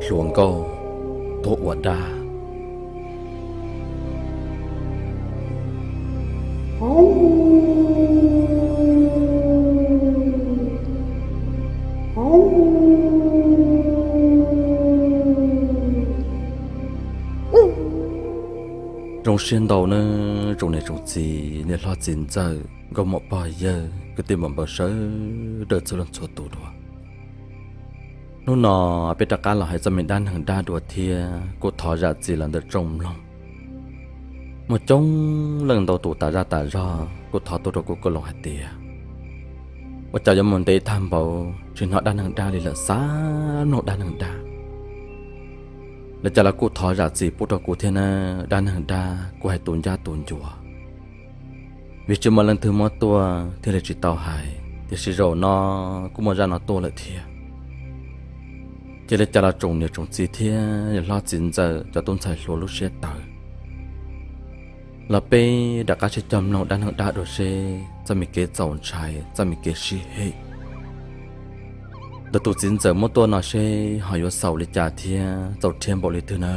Hluas nkauj tuaj ua dab. Zoo siab ntau nawb tsoom niam tsoom txiv, niam hlob txiv ntxawm, nkauj muam pog yawg, kwv tij muam npawg sawv daws txhua leej txhua tus dua. Hnub no peb rov qab los hais txoj me dab neeg dab dua thiab kuj thov zam txim los ntawm tsoom mloog. Muaj coob leej ntau tus tas zaj tas zog kuj thov tuaj rau kuv kuj loo hais tias ua cas yuav mus ntev tag npaum tsis hnov dab neeg dab li lawm, xav mloog dab neeg dab. Lawv cas los kuj thov zam txim pub rau kuv thiab na, dab neeg dab kuj hais tus ncab tus ncua, vim tsis muaj leej twg muab tuaj thiaj li tsis tau hais, tiam sis zaum no kuj muaj zaj no tuaj lawm thiab. Ces li cas los tsoom niam tsoom txiv thiab niam hlob txiv ntxawm cov tub ntxhais hluas lub siab tawv, los peb rov qab sib cog mloog dab neeg dab dua seb txoj me kev txaus ntshai, txoj me kev sib hem ntawm tus txiv ntxawm muab tuaj no seb ho yuav xaus li cas thiab txaus rhiab npaum li twg na.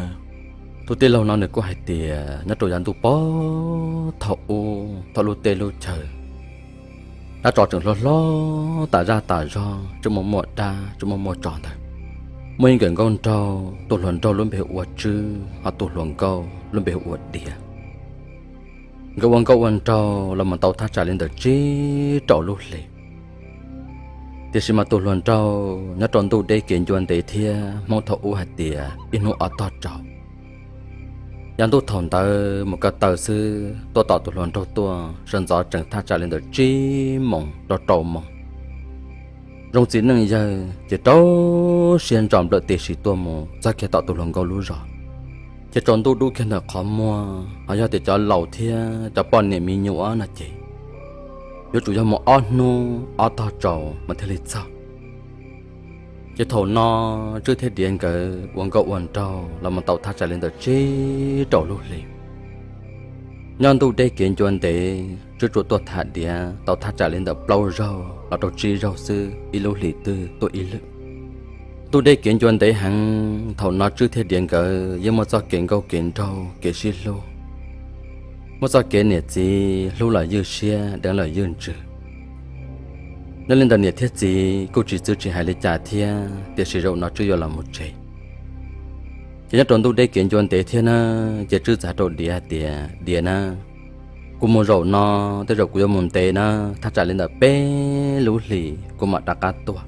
Tus tij laug no nws kuj hais tias nyob rau yav ntuj pob thaum ub, thaum lub teb lub chaw, dab tsov tseem hlob hlob tas zaj tas zog, tseem muaj muaj dab, tseem muaj muaj tsov ntawd, muaj ib nkawm nkauj nraug, tus hluas nraug lub npe hu ua Tswb, ho tus hluas nkauj lub npe hu ua Diav. Nkawd ua nkauj ua nraug los mus tau thaj tsam li ntawm tsib rau lub hlis. Tiam sis mas tus hluas nraug nyob rau ntuj deb kev ncua ntev thiab Hmoob thaum ub hais tias ib hnub ob tog tsaus. Yav ntuj thaum ntawd mus ko taw xwb, tuaj tom tus hluas nraug tuaj sawv ntxov tsees thaj tsam li ntawm tsib moos rau rau moos. Zoo txiv neej yawg ces rau siab ntso nplawm tes siv tuaj mus txog kiag tom tus hluas nkauj lub zos. Ces tsaus ntuj dub kiag ntawm qhov muag, ho yog tias cov laus thiab cov poj niam me nyuam no ces yuav tsum yog mus ob hnub ob tog tsaus mas thiaj li txog. Ces thaum no Tswb thiab Diav nkawd ua nkauj ua nraug los mus tau thaj tsam li ntawm tsib rau lub hlis. Nyob ntuj deb kev ncua ntev, Tswb tsuas tuaj tham Diav tau thaj tsam li ntawm plaub zaug los rau tsib zaug xwb, ib lub hlis twg tuaj ib lwm. Ntuj deb kev ncua ntev heev, thaum no Tswb thiab Diav nkawd yeej muaj txoj kev nkauj kev nraug kev sib hlub, muaj txoj kev niam txiv hlub los ywj siab, deev los ywj ntsws. Nyob li ntawd niam thiab txiv kuj tsis txwv tsis hais li cas thiab, tiam sis zaum no Tswb yuav los mus tsev. Ces nyob rau ntuj deb kev ncua ntev thiab na, ces Tswb txawm hais rau Diav hais tias, Diav na, kuv mus zaum no, tej zaum kuv yuav mus ntev na, thaj tsam li ntawm peb lub hlis kuv mam rov qab tuaj.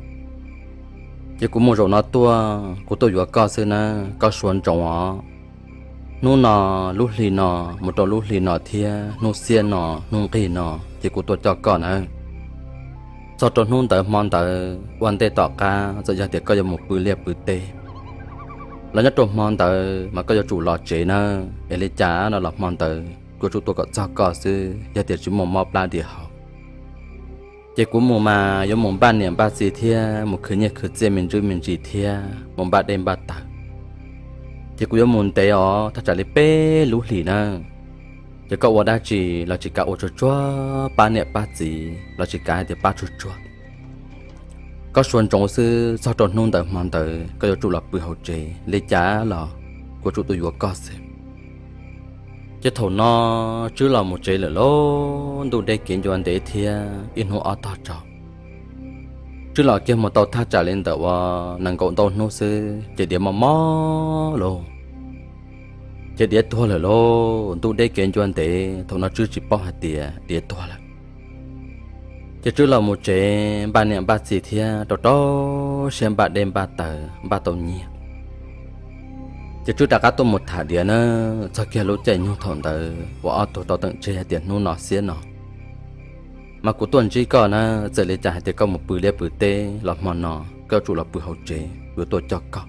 Ces kuv mus zaum no tuaj, kuv tuaj yuav koj xwb na, koj suav ntsoov os. Hnub no, lub hli no, mus rau lub hli no thiab hnub xiab no, hnub nqig no, ces kuv tuaj coj koj na. Txog rau hnub ntawd hmo ntawd ua ntej tom qab, txawm yog tias koj yuav mus pw liaj pw teb los nyob rau hmo ntawd mas koj yuav tsum los tsev na. Es li cas no los hmo ntawd kuv yuav tsum tuaj kom txog koj xwb, yog tias tsis muaj mob plab diav haus. Ces kuv mus mas yuav mus npaj niam npaj txiv thiab mus khwv nyiaj khwv txiaj me ntsuj me ntsis thiab mus npaj dej npaj taws. Ces kuv yuav mus ntev os, thaj tsam li peb lub hlis na. Ces koj ua dab tsi los tsis kav ua tsuag tsuag pab niam pab txiv, los tsis kav hais tias pab tsuag tsuag. Koj suav ntsoov xwb, txog rau hnub ntawd hmo ntawd koj yuav tsum los pw hauv tsev, li cas los kuv tsum tuaj yuav koj xwb. Ces thaum no Tswb los mus tsev lawm lauj, ntuj deb kev ncua ntev thiab ib hnub ob tog tsaus. Tswb los kiag mus tau thaj tsam li ntawm uas nees nkaum ntau hnub xwb ces Diav mob mob lauj. Ces Diav tuag lawm lauj, ntuj deb kev ncua ntev, thaum no Tswb tsis paub hais tias Diav tuag lawm. Ces Tswb los mus tsev npaj niam npaj txiv thiab rau rau siab npaj dej npaj taws npaj tau nyiaj. Ces Tswb rov qab tuaj mus tham Diav na, txog kiag lub caij nyoog thaum ntawd uas ob tug tau teem tseg hais tias hnub no xiab no mas kuv tuaj ntsib koj na, txawm li cas hais tias koj mus pw liaj pw teb los hmo no koj yuav tsum los pw hauv tsev, kuv yuav tuaj coj koj.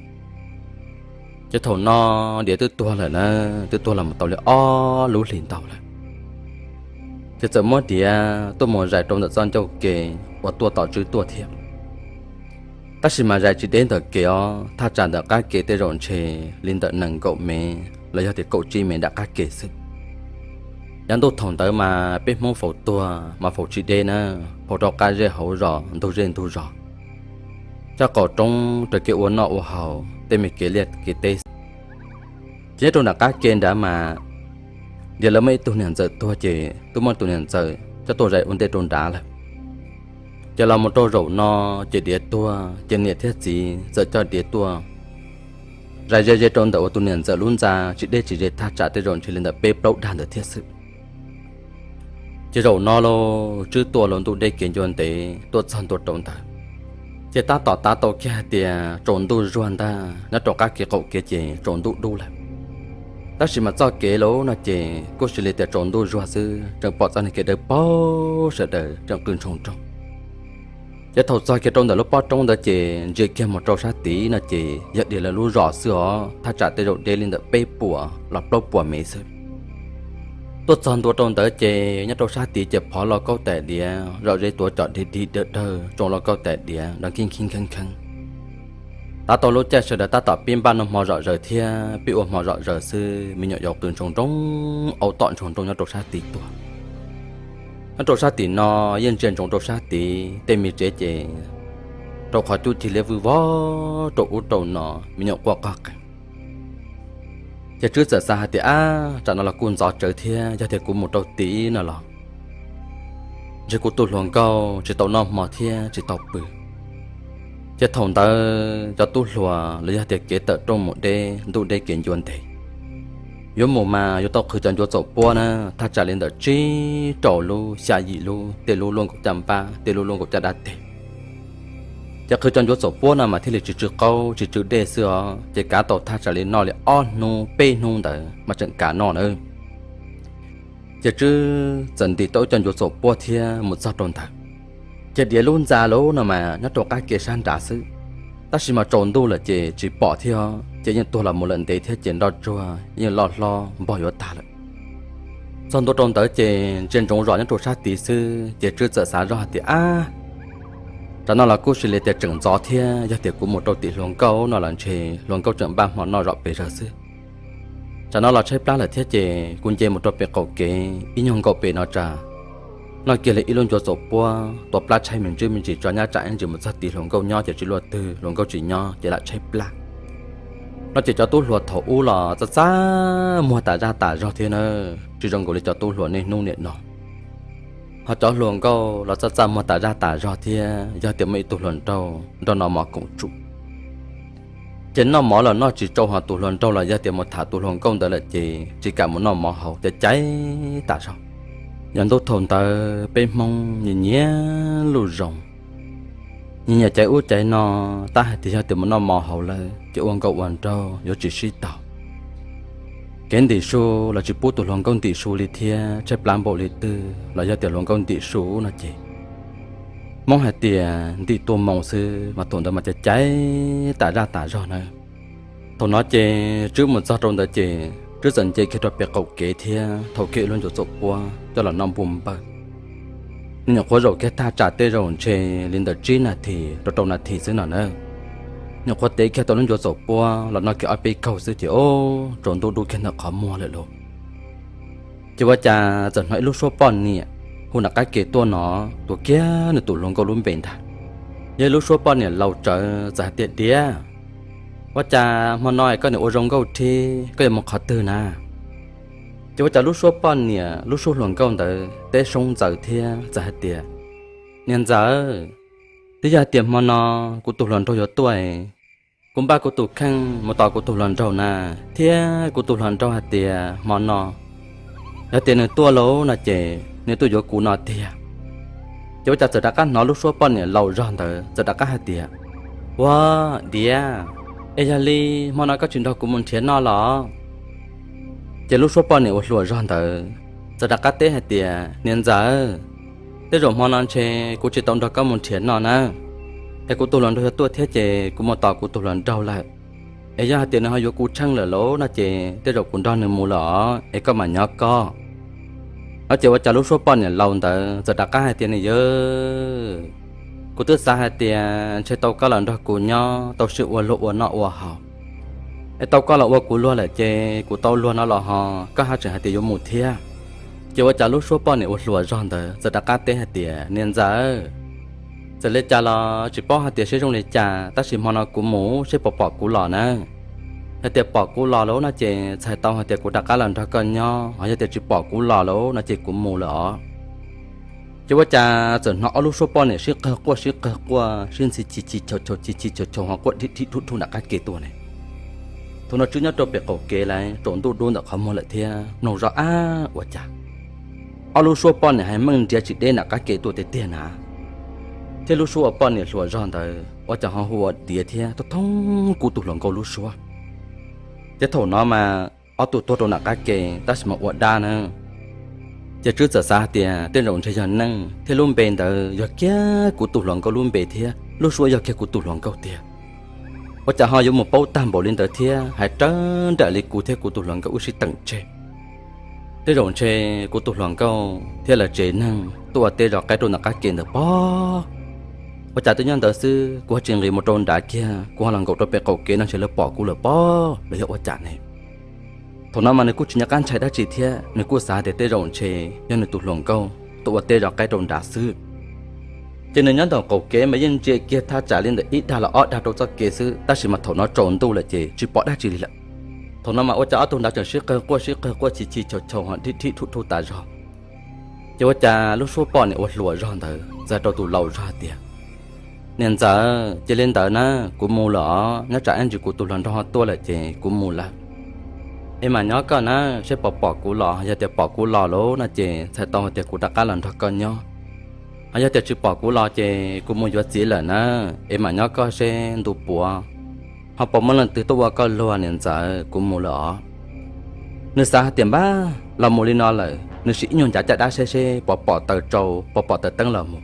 Ces thaum no Diav twb tuag lawm na, twb tuag los mus tau li ob lub hlis ntau lawm. Ces txawm muab Diav tuaj mus zais rau ntawm txoj ncauj ke uas tuaj tom Tswb tuaj thiab. Tab sis mas zais tsis deb ntawm ke os, thaj tsam ntawm qab ke tej zaum ntshe li ntawm nees nkaum mev los yog tias kaum tsib mev nram qab ke xwb. Yav ntuj thaum ntawd mas peb Hmoob faus tuag mas faus tsis deb na, faus rau qab zej hauv zos ntug zej ntug zos, coj qaum roob raws kev ua noj ua haus, tej me kev liaj kev teb. Ces nyob rau nram qab ke nrad mas, Diav lawv muaj ib tug niam ntxawm tuag ces twb muaj tus niam ntxawm coj tuaj zais ua ntej rau nrad lawm. Ces los mus rau zaum no, ces Diav tuag ces niam thiab txiv txawm coj Diav tuaj zais ze ze rau ntawm uas tus niam ntxawm lub ntxa tsis deb tsis ze thaj tsam tej zaum ntshe li ntawm peb plaub dag ntawd thiab xwb. Ces zaum no los Tswb tuaj los ntuj deb kev ncua ntev tuaj txog ntua rau ntawd, ces tab tom tav tau kiag hais tias tsaus ntuj zuag ntag, nyob rau qab kev qaum kev ces tsaus ntuj dub lawm. Tab sis mas txoj kev los no ces kuj sis li tias tsaus ntuj zuag xwb, tseem pom txoj niag kev dawb paug sawv daws tseem qw ntshoo nroog. Ces thaum txog kiag rau ntawm lub pob roob ntawd ces ntsia kiag mus rau sab tid no ces yog Diav lawv lub zos xwb os, thaj tsam tej zaum deb li ntawm peb puas los plaub puas mev xwb. Tuaj txog ntua rau ntawd ces nyob rau sab tid ces phov lauj kaub tais diav, zom zeb tuav cos dig dig dawg dawg, tsoo lauj kaub tais diav nrov nkheej nkheej kheeb kheeb. Tav tau lub caij sawv daws tab tom pib npaj noj hmo zom zaws thiab pib ua hmo zom zaws xwb, me nyuam yaus qw ntshoo nroog, aub tom ntshoo nroog nyob rau sab tid tuaj. Nyob rau sab tim no yeej ntsia ntsoov rau sab tid, tej me tsev ces rau qhov cub cig liab vwj vog rau ub rau no, me nyuam quaj qog qees. Ces Tswb txawm xav hais tias, Ab, tsam no los kuj ntxov tsawv thiab, yog tias kuv mus rau tid no los ntshe kuv tus hluas nkauj tsis tau noj hmo thiab tsis tau pw. Ces thaum ntawd cov tub hluas los yog tias kev tawm rooj mus deb, ntuj deb kev ncua ntev, yuav mus mas yuav tau qhwv cov ncuav txaum puab na, thaj tsam li ntawm tsib rau lub xya yim lub, tej lub luaj nkaus caj npab, tej lub luaj nkaus caj dab teg. Ces qhwv cov ncuav txaum puab no mas thiaj li tsis tsw qaub tsis tsw dej xwb os, ces kav tau thaj tsam li noj li ob hnub peb hnub ntawd mas tseem kav noj na. Ces Tswb txawm ntim tau ib co ncuav txaum puab thiab mus txog rau ntawd. Ces Diav lub ntxa lub no mas nyob rau qab ke sab nrad xwb, tab sis mas tsaus ntuj lawm ces tsis pom thiab, ces yeej tuag los mus lawm ntev thiab ces nroj tsuag yeej loj hlob npog yuav tag lawm. Txog ntua rau ntawd ces ntsia ntsoov zos nyob rau sab tid xwb, ces Tswb txawm xav zoj hais tias, Ab, tsam no los kuj sis li tias tseem ntxov thiab, yog tias kuv mus rau tim hluas nkauj no los ntshe hluas nkauj tseem npaj hmo noj zom pes zawg xwb. Tsam no los tshaib plab lawm thiab ces kuv nce mus rau pem qaum kev ib nyuag nkaus pem no tsam noj kiag li ib lub ncuav txaum puab, tua plab tshaib me ntsis me ntsis tso nyab tsam ib ntsis mus txog tid hluas nkauj nyob ces tsis luaj twg, hluas nkauj tsis nyob ces lam tshaib plab. No ces cov tub hluas thaum ub los txaj txaj muag tas zaj tas zog thiab na, tsis zoo nkaus li cov tub hluas niaj hnub niam no. Ho cov hluas nkauj los txaj txaj muag tas zaj tas zog thiab, yog tias muaj ib tug hluas nraug nrog noj mov koom tsum ces noj mov los noj tsis tsau, ho tus hluas nraug los yog tias mus tham tus hluas nkauj ntawd lawm ces tsis kam mus noj mov haus, ces caiv tas zog. Yog ntuj thaum ntawd peb Hmoob nyiam nyiam luj zoo, nyiam nyiam caiv ub caiv no, tab hais tias yog tias mus noj mov haus lawm ces ua nkauj ua nraug yuav tsis sib tau. Kev ntim su los tsis pub tus hluas nkauj ntim su li thiab, tshaib plab npaum li twg los yog tias hluas nkauj ntim su no ces Hmoob hais tias ntim tua moo xwb, mas thaum ntawd mas caiv caiv tas zaj tas zog na. Thaum no ces Tswb mus txog rau ntawd ces Tswb txawm nce kiag rau pem qaum kev thiab thau kiag ib lub ncuav txaum puab coj los noj npuj npawg. Nws nyuam qhuav zaum kiag thaj tsam tej zaum ntshe li ntawm tsib nas this rau rau nas this xwb no na. Nyuam qhuav tev kiag tau lub ncuav txaum puab los noj kiag ob peb kaug xwb ces o, tsaus ntuj dub kiag ntawm qhov muag lawm lauj. Ces ua cas txawm hnov ib lub suab poj niam hu nram qab ke tuaj no, tuav kiag nws tus hluas nkauj lub npe ntag. Yog ib lub suab poj niam laus tsawv txawm hais tias, Diav, ua cas hmo no koj niam ua zoo nkauj thiab, koj yuav mus qhov twg na? Ces ua cas lub suab poj niam lub suab hluas nkauj ntawd teb soob ntxaws thiab txawm hais tias, Niam ntxawm, twb yog hais tias hmo no kuv tus hluas nraug yuav tuaj, kuv npaj kuv tus kheej mus tos kuv tus hluas nraug na, thiab kuv tus hluas nraug hais tias hmo no yog tias nws tuaj lauj no ces nws tuaj yuav kuv no tiag. Ces ua cas txawm rov qab hnov lub suab poj niam laus zog ntawd txawm rov qab hais tias, Ua, Diav, es yog li hmo no koj tsis nrog kuv mus nrhiav noj los? Ces lub suab poj niam uas hluas zog ntawd txawm rov qab teb hais tias, Niam ntxawm, tej zaum hmo no ntshe kuv tsis tau nrog koj mus nrhiav noj na, es kuv tus hluas nraug yuav tuaj thiab ces kuv mus tos kuv tus hluas nraug lawm. Es yog hais tias nws ho yuav kuv tsheej lawm lauj no ces tej zaum kuv nrog nws mus lawm os, es koj mam nyob koj. No ces ua cas lub suab poj niam laus ntawd txawm rov qab hais tias, Niam yawg, kuv twb xav hais tias ntshe tau koj los nrog kuv nyob tau sij ua luag ua noj ua haus, es tau koj los ua kuv luag lawm ces kuv tau luag no los ho koj haj tseem hais tias yuav mus thiab. Ces ua cas lub suab poj niam uas hluas zog ntawd txawm rov qab teb hais tias, Niam ntxawm, Txawm li cas los tsis paub hais tias seb zoo li cas, tab sis hmo no kuv mus seb puas pom kuv los na. Yog tias pom kuv los lawm no ces txhais tau hais tias kuv rov qab los nrog koj nyob, ho yog tias tsis pom kuv los lawm no ces kuv mus lawm os. Ces ua cas txawm hnov ob lub suab poj niam sib qawg quaj sib qawg quaj, sib ntxhi chis chis chaus chaus chis chis chaus chaus ho quaj dhib dhib dhub dhub nram qab ke tuaj ne. Thaum no Tswb nyob rau pem qaum kev lawm, tsaus ntuj dub ntawm qhov muag lawm thiab mloog zoj ab ua cas ob lub suab poj niam hais meej nriav tsis deb nram qab ke tuaj tiag tiag na. Thiab lub suab uas poj niam hluas zog ntawd ua cas ho hu ua tiav thiab thoob thoob kuv tus hluas nkauj lub suab. Ces thaum no mas ob tug tuag rau nram qab ke tab sis mas ua dab na. Ces Tswb txawm xav hais tias tej zaum ntshe yog neej thiab lub npe ntawd yog kiag kuv tus hluas nkauj lub npe thiab lub suab yog kiag kuv tus hluas nkauj tiag. Ua cas ho yuav mus paub tag npaum li ntawd thiab hais rawv nraim li kuv thiab kuv tus hluas nkauj wb sib teem tseg. Tej zaum ntshe kuv tus hluas nkauj thiab lawv tsev neeg tuaj ua teb zov qaib rau nram qab ke ntawd pob. Ua cas twb nyob ntawd xwb kuv ho tsis nqis mus rau nrad kiag, kuv ho los nkaum rau pem qaum kev no ntshe lawv pom kuv lawm pob los yog ua cas ne. Thaum no mas nws kuj tsis nco qab ntshai dab tsi thiab nws kuj xav tias tej zaum ntshe yog nws tus hluas nkauj tuaj ua teb zov qaib rau nrad xwb. Ces nws nyob ntawm qaum kev mas yeej ntsia kiag thaj tsam li ntawm ib dag los ob dag rau txoj kev xwb, tab sis mas thaum no tsaus ntuj lawm ces tsis pom dab tsi li lawm. Thaum no mas ua cas ob tug ntawd tseem sib qawg quaj sib qawg quaj chis chis chaus chaus ho dhib dhib dhub dhub tas zog. Ces ua cas lub suab poj niam uas hluas zog ntawd txawm hais rau tus laus zog hais tias, Niam ntxawm, cia li ntawd na, kuv mus lawm os, nyob tsam ib ntsis kuv tus hluas nraug ho tuaj lawm ces kuv mus lawm. Es mam nyob koj na, seb puas pom kuv los, yog tias pom kuv los lawm no ces txhais tau hais tias kuv rov qab los nrog koj nyob. Ho yog tias tsis pom kuv los ces kuv mus yuav txiv lawm na, es mam nyob koj seb ntu puav ho puas muaj leej twg tuaj ua koj luag, niam ntxawm, kuv mus lawm os. Nws xav hais tias npab los mus li no lawm, nws sim ib nyuag ncav caj dab saib seb puas pom taws tsau puas pom taws teeb los mus.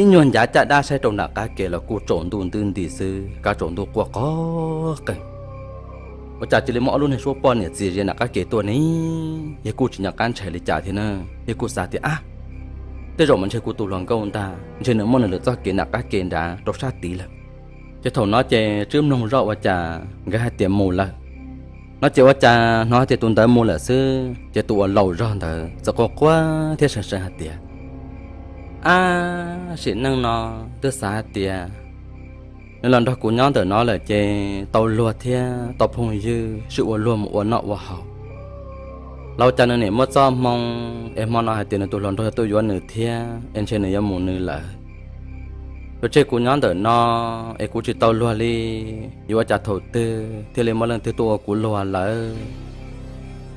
Ib nyuag ncav caj dab saib rau nram qab ke los kuj tsaus ntuj ntws nti xwb, kab tsaus ntuj quaj qog qeeg. Ua cas cia li muaj ob lub niag suab poj niam txias zias nram qab ke tuaj ne, yawg kuj tsis nco qab ntshai li cas thiab na. Yawg kuj xav tias ab, tej zaum mas ntshe kuv tus hluas nkauj ntag, ntshe nws muaj nws lwm txoj kev nram qab ke nrad rau sab tid lawm. Ces thaum no ces Tswb mloog zoj ua cas nkawd hais tias mus lawm no ces ua cas hnov hais tias tus ntawd mus lawm xwb ces tus uas laus zog ntawd txawm quaj quaj thiab seev seev hais tias, Ab, sim neej no twb xav hais tias nws los nrog kuv nyob ntawm no lawm ces tau luag thiab tau phooj ywg sib ua luag mus ua noj ua haus. Los cas nws nim muaj txoj hmoo es hmo no hais tias nws tus hluas nraug yog tuaj yuav nws thiab es ntshe nws yuav mus nws lawm. Yuav tseg kuv nyob ntawm no es kuv tsis tau luag li, yuav ua cas thaum twg thiaj li muaj leej twg tuaj ua kuv luag lawm.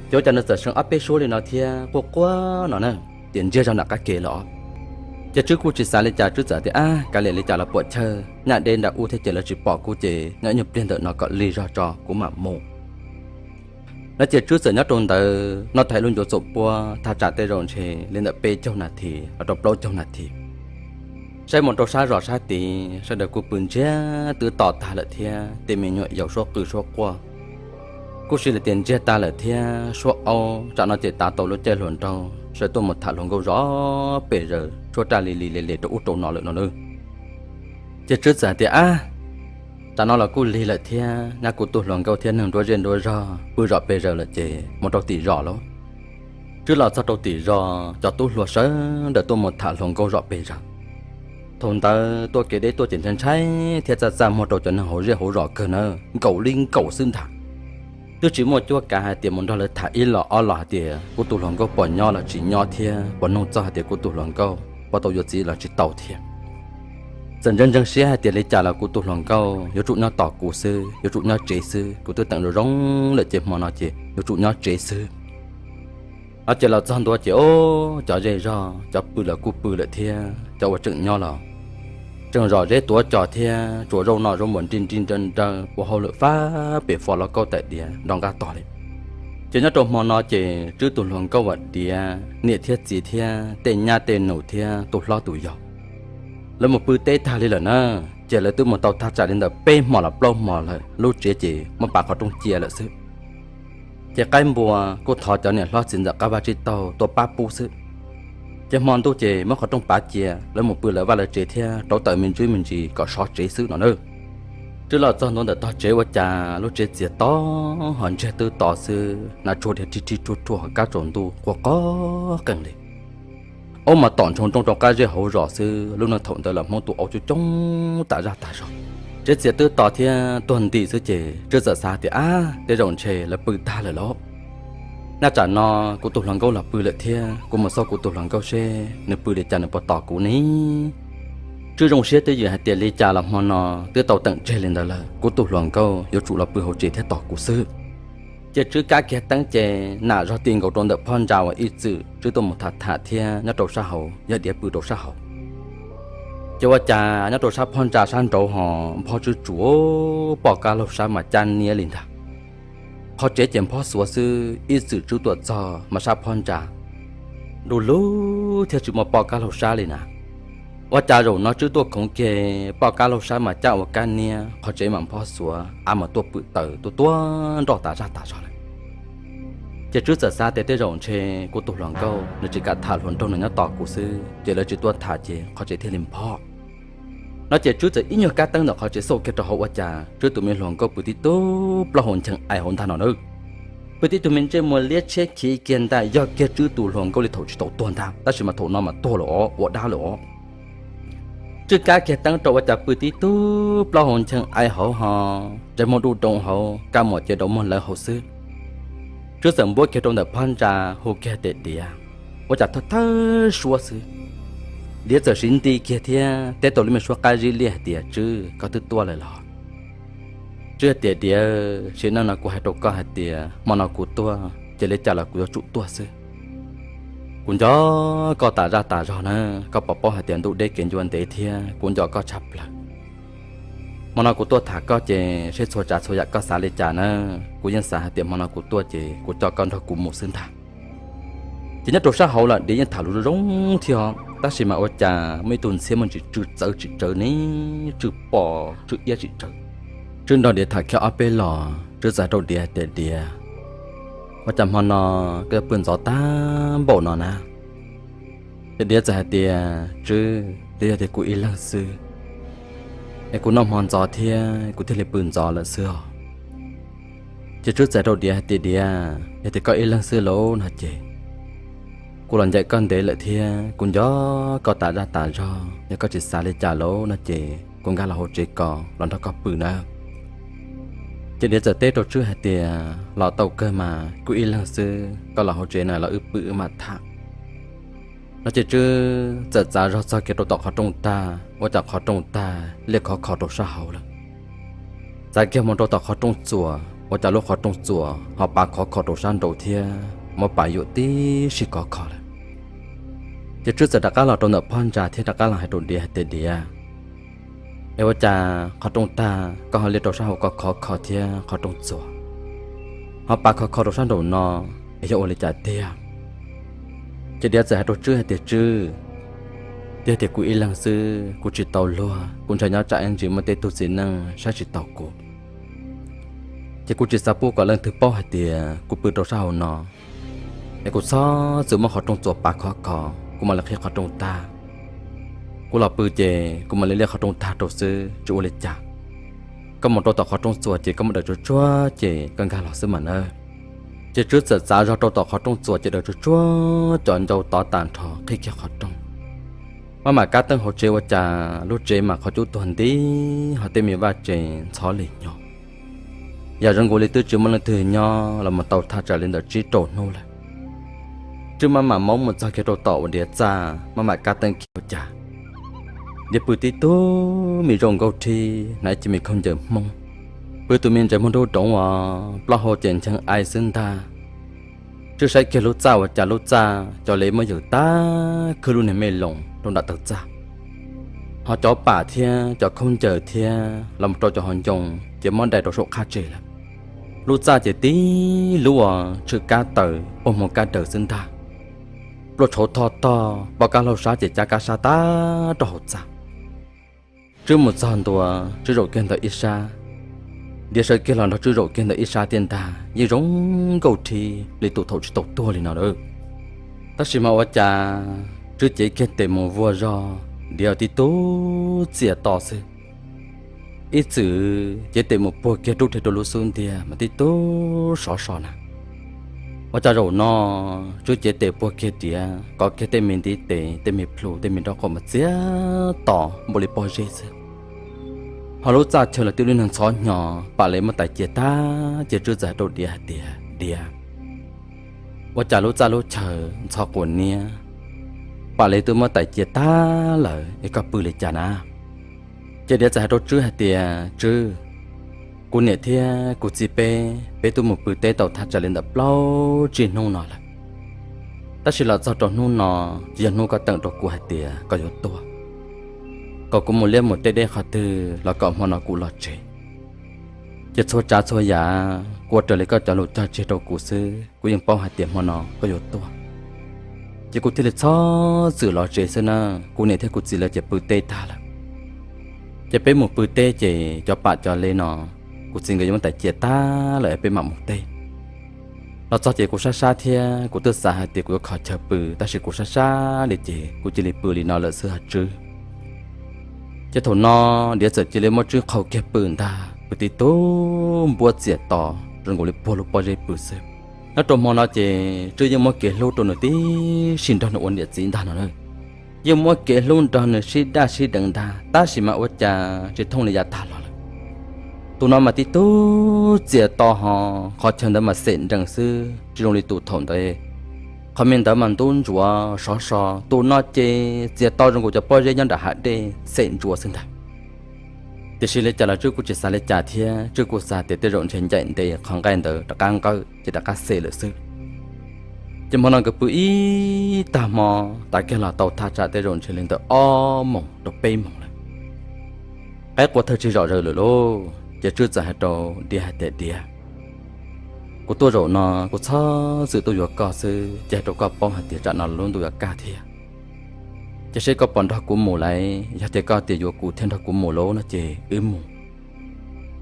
Ces ua cas nws txawm seev ob peb suab li no thiab quaj quaj no na, tias ntsiag zog nram qab ke lawm os. Ces Tswb kuj tsis xav li cas, Tswb txawm tias ab, kav liam li cas los puam chawj, nyaj deb nram ub thiab ces lawv tsis pom kuv ces nyob ib nyuag pliag ntawm no kom lig zog tso kuv mam mus. No ces Tswb txawm nyob rau ntawd noj tag ib lub ncuav txuas puab thaj tsam tej zaum ntshe li ntawm peb caug nas this los rau plaub caug nas this. Saib mus rau sab zos sab tid sawv daws kuj pw ntsiag twb to tag lawm thiab tej me nyuam yaus suab qw suab quaj kuj si lawm tias ntsiag tag lawm thiab suab aub tsam no ces tav tau lub caij hluas nraug sawv tuaj mus tham hluas nkauj zov pes zaws tshuab raj li li le le rau ub rau no lawm no na. Ces Tswb txawm hais tias ab, tsam no los kuj lig lawm thiab, nyab kuv tus hluas nkauj thiab neeg nruab zej nruab zog pw zom pes zaws lawm ces mus rau tim zos lauj. Tswb los txog rau tim zos cov tub hluas sawv daws tuaj mus tham hluas nkauj zom pes zaws. Thaum ntawd tuaj kev deb tuaj ces ntshai ntshai thiab txaj txaj muag rau cov neeg hauv zej hauv zos kawg na, nkaum li nkaum xwb ntag. Twb tsis muaj cuab kav hais tias mus nrog lawv tham ib los ob los hais tias kuv tus hluas nkauj puas nyob los tsis nyob thiab puas nug txog hais tias kuv tus hluas nkauj puas tau yuav txiv los tsis tau thiab. Txawm ntseeg ntseeg siab hais tias li cas los kuv tus hluas nkauj yuav tsum nyob tos kuv xwb, yuav tsum nyob tsev xwb, kuv twb teem zoo zoo lawm ces hmo no ces yuav tsum nyob tsev xwb. No ces los txog ntua ces o, cov zej zog cov pw los kuj pw lawm thiab cov uas tseem nyob los tseem zom zeb tuav cos thiab tsuas zaub noj zaub npuas nrij nrij nrawv nrawv ua hauj lwm fab pem fo los kaub tais diav nrov nqab tog li. Ces nyob rau hmo no ces Tswb tus hluas nkauj Vam Diav niam thiab txiv thiab tej nyab tej nus thiab tus hlob tus yau lawv mus pw teb tag li lawm na. Ces lawv twb mus tau thaj tsam li ntawm peb hmo los plaub hmo lawm, lub tsev ces muab pav qhov rooj cia lawm xwb. Ces qaib npua kuj thov cov niam hlob txiv ntxawm qab vaj tsib taug tuaj pab pub xwb. Ces hmo ntuj ces muab qhov rooj pav cia, lawv mus pw lawv vaj lawv tsev thiab rauv taws me ntsis me ntsis kom sov tsev xwb no na. Tswb los txog ntua ntawm tog tsev ua cas lub tsev txias to, ho ntsiag twb to xwb, hnav tshuaj dhia rhib rhib rhuaj rhuaj ho kab tsaus ntuj quaj qog qeeg li. Aub mas tom ntsoog nrooj rau qab zej hauv zos xwb, lub neej thaum ntawd los Hmoob tu aub coob coob tas zaj tas zog. Tsev txias twb to thiab tuag nti xwb ces Tswb txawm xav tias, ab, tej zaum ntshe lawv pw tag lawm lauj. Naj tsam no kuv tus hluas nkauj los pw lawm thiab, kuv mus xauj kuv tus hluas nkauj seb nws pw li cas nws puas tos kuv ne. Tswb zoo siab twj ywm hais tias li cas los hmo no twb tau teem tseg li ntawd lawm, kuv tus hluas nkauj yuav tsum los pw hauv tsev thiab tos kuv xwb. Ces Tswb kab kiag teeb ces nam zog ti nkaus rau ntawm phab ntsa uas ib txwm Tswb tuaj mus tham tham thiab nyob rau sab hauv, yog Diav pw rau sab hauv. Ces ua cas nyob rau sab phab ntsa sab nraud ho nphob tswb tsuas, poj kab laug sab mas cab niab li ntag. Qhov tsev ces nphob xuav xwb, ib txwm Tswb tuaj txog mas sab phab ntsa du lug thiab tsis muaj poj kab laug sab li na. Ua cas zaum no Tswb tuaj khoov kiag, poj kab laug sab mas cab ua kab niab, qhov tsev mas nphob xuav, av mas tuaj pwm taws tuaj tuab nroj tas zaj tas zog lawm. Ces Tswb txawm xav tias tej zaum ntshe kuv tus hluas nkauj nws tsis kam tham hluas nraug nws nyob tos kuv xwb, ces lawv tsis tuaj tham ces qhov tsev thiaj li nphob. No ces Tswb txawm ib nyuag kab teeb ntawm qhov tsev xauj kiag rau hauv ua cas Tswb tus me hluas nkauj pw tib tug plaub hau ncheeg ai hauv ntag no na. Pw tib tug me ntsej muag liab tshiab khiv kiag ntag, yog kiag Tswb tus hluas nkauj li thaum tsis tau tuag ntag, tab sis mas thaum no mas tuag lawm os, ua dab lawm os. Tswb kab kiag teeb rau ua cas pw tib tug plaub hau ncheeg ai hauv ho, ntsej muag dub doov hauv, kab muag ces dau muag lawv hauv xwb. Tswb txawm npuab kiag rau ntawm phab ntsa hu kiag tias Diav, ua cas thawj thawj suab xwb. Diav txawm siv nti kiag thiab teb tau lub me suab qab zib liaj hais tias Tswb, koj twb tuaj lawm los? Tswb hais tias Diav, sim neej no kuv hais rau koj hais tias hmo no kuv tuaj ces li cas los kuv yuav tsum tuaj xwb. Kuv nco koj tas zaj tas zog na, koj puas paub hais tias ntuj deb kev ncua ntev thiab kuv nco koj tshaj plaws. Hmo no kuv tuaj tham koj ces seb txhua tsav txhua yam koj xav li cas na, kuv yeej xav hais tias hmo no kuv tuaj ces kuv coj koj nrog kuv mus xwb ntag. Ces nyob rau sab hauv los Diav yeej tham lus zoo zoo thiab os, tab sis mas ua cas muaj ib tug ntxhiab muaj ntsis tsw txawv tsis tsawv ne, tsw pom tsw iab tsis tsawv. Tswb nrog Diav tham kiag ob peb los Tswb txawm hais rau Diav tias Diav, ua cas hmo no koj yuav pw ntxov tag npaum no na? Ces Diav txawm hais tias Tswb, twb yog tias kuv ib leeg xwb, es kuv noj hmo ntxov thiab kuv thiaj li pw ntxov lawm xwb os. Ces Tswb txawm hais rau Diav hais tias Diav, yog tias koj ib leeg xwb lauj no ces kuv los ncaim koj ntev lawm thiab kuv nco koj tas zaj tas zog, yog koj tsis xav li cas lauj no ces kuv nkag los hauv tsev ko los nrog koj pw na. Ces Diav txawm teb rau Tswb hais tias los tau kawg mas kuv ib leeg xwb, koj los hauv tsev na los wb pw wb mam tham. No ces Tswb txawm txav zog txog kiag rau tom qhov rooj tag, ua cas qhov rooj tag liaj khov kho rau sab hauv lawm. Txav kiag mus rau tom qhov rooj txuas, ua cas lub qhov rooj txuas ho pav khov kho rau sab nraud thiab muab pav yuam tib si khov kho lawm. Ces Tswb txawm rov qab los rau ntawm phab ntsa thiab rov qab los hais rau Diav hais tias Diav, es ua cas qhov rooj tag koj ho liaj rau sab hauv ko khov kho thiab qhov rooj txuas ho pav khov kho rau sab nraum no, es yog ua li cas tiag? Ces Diav txawm hais rau Tswb hais tias Tswb, twb yog tias kuv ib leeg xwb kuv tsis tau luag, kuv ntshai nyob tsam ib ntsis muaj tej tug txiv neej saib tsis taus kuv. Ces kuv tsis xav pub kom leej twg paub hais tias kuv pw rau sab hauv no, es kuv txhob txwm muab qhov rooj txuas pav khov kho, kuv mam li qhib qhov rooj tag. Kuv los pw ces kuv mam li liaj qhov rooj tag rau xwb tsis ua li cas. Koj mus rau tom qhov rooj txuas ces koj muab daws tsuag tsuag ces koj nkag los xwb mas nawb. Ces Tswb txawm txav zog rau tom qhov rooj txuas ces daws tsuag tsuag cov ncau tov tas nrho qhib kiag qhov rooj. Maj mam kab teeb hauv tsev ua cas lub tsev mas qhov cub tuag nti ho tej me vaj tsev ntxhov li nyo. Yam zoo nkaus li twb tsis muaj leej twg nyob los mus tau thaj tsam li ntawm tsib rau hnub lawm. Tswb maj mam maub mus txog kiag rau tom uas Diav txaj, maj mam kab teeb kiag ua cas Diav pw tib tug me zaum nkauj rhib hnav ib ce me khaub ncaws Hmoob, pw tus me ntsej muag dub doov uas plaub hau ces ncheeg ai xwb ntag. Tswb saib kiag lub txaj ua cas lub txaj cov lev muab yawm tag khwb lub niag me loos rau nram taw txaj, ho cov pam thiab cov khaub ncaws thiab los rau cov hauv ncoo ces muab dai rau saum qhab tseg lawm. Lub txaj ces tib lub uas tshwm kab taws pog hmo kab daws xwb ntag. Pluaj tshauv thoj tog, poj kab laug sab ces cab kab sab tag rau hauv txaj. Tswb mus txog ntua, Tswb zaum kiag ntawm ib sab, Diav sawv kiag los nrog Tswb zaum kiag ntawm ib sab thiab ntag, yeej zoo nkauj rhib li tus thaum tsis tau tuag li no lawm. Tab sis mas ua cas Tswb cev kiag tes mus vuag zog, Diav tib tug txias to xwb. Ib txwm cev tes mus puag kiag rub rhe rau lub xub ntiag mas tib tug sov so na. Ua cas zaum no Tswb cev tes puag kiag diav, kov kiag tej me ntiv tes, tej me plhu, tej me nraub qaum mas txias to npaum li pob zeb xwb. Ho lub txaj chaw los twb li nag ntxhov hnyo, Pam Lev muab tais cia tag, ces Tswb txawm hais rau diav hais tias, Diav, ua cas lub txaj lub chaw ntxhov quas niab, Pam Lev twb muab tais cia tag lawm es koj pw li cas na? Ces diav txawm hais rau Tswb hais tias, Tswb, kuv niam thiab kuv txiv peb, peb twb mus pw teb tau thaj tsam li ntawm plaub tsib hnub no lawm. Tab sis los txog rau hnub no, ces yog hnub koj teem rau kuv hais tias koj yuav tuaj, kom kuv mus liab mus teb deb qhov twg los kom hmo no kuv los tsev. Ces txhua tsav txhua yam kuv ua raws li koj cov lus cog tseg rau kuv xwb, kuv yeej paub hais tias hmo no koj yuav tuaj. Ces kuv thiaj li txhob txwm los tsev xwb na, kuv niam thiab kuv txiv lawv ces pw teb tag lawm. Ces peb mus pw teb ces cov pam cov lev no, kuv txiv nkawd yuav muab tais cia tag lawm es peb mam mus teb. Los txog ces kuv sab sab thiab kuv twb xav hais tias kuv yuav kho chaw pw, tab sis kuv sab sab li ces kuv cia li pw li no lawm xwb hos Tswb. Ces thaum no diav txawm cia li muab Tswb qhau kiag pw ntag, pw tib tug npuab txias to zoo nkaus li puag lub pob zeb pw xwb. Nyob rau hmo no ces Tswb yeej muab kev hlub rau nws tib si nrog nws ua niam txiv ntag no na. Yeej muab kev hlub nrog nws sib daj sib deev ntag, tab sis mas ua cas tsis thooj li yav tag los lawm. Tus no mas tib tug txias to hos qhov chaw ntawd mas xem nrees xwb, tsis zoo li tus thaum ntawd. Qhov me ntawd mas ntub ntsuav sov so, tus no ces txias to zoo nkaus cov pob zeb nyob nram hav dej xem ntsuav xwb ntag. Tiam sis li cas los Tswb kuj tsis xav li cas thiab, Tswb kuj xav tias tej zaum ntshe ncaim ntev qhov nqaij ntawd rov qab nqawj ces rov qab xem lawm xwb. Ces hmo no nkawd pw ib tag hmo, tav kiag los tau thaj tsam tej zaum ntshe li ntawm ob moos rau peb moos lawm. Qaib qua thawj tsis zom zaws lawm lauj, ces Tswb txawm hais rau diav hais tias, Diav, kuv tuaj zaum no kuv txhob txwm tuaj yuav koj xwb, ces hais rau koj paub hais tias tsam no lub ntuj yuav kaj thiab. Ces seb koj puas nrog kuv mus lawm, yog tias koj tias yuav kuv thiaj nrog kuv mus lauj no ces wb mus.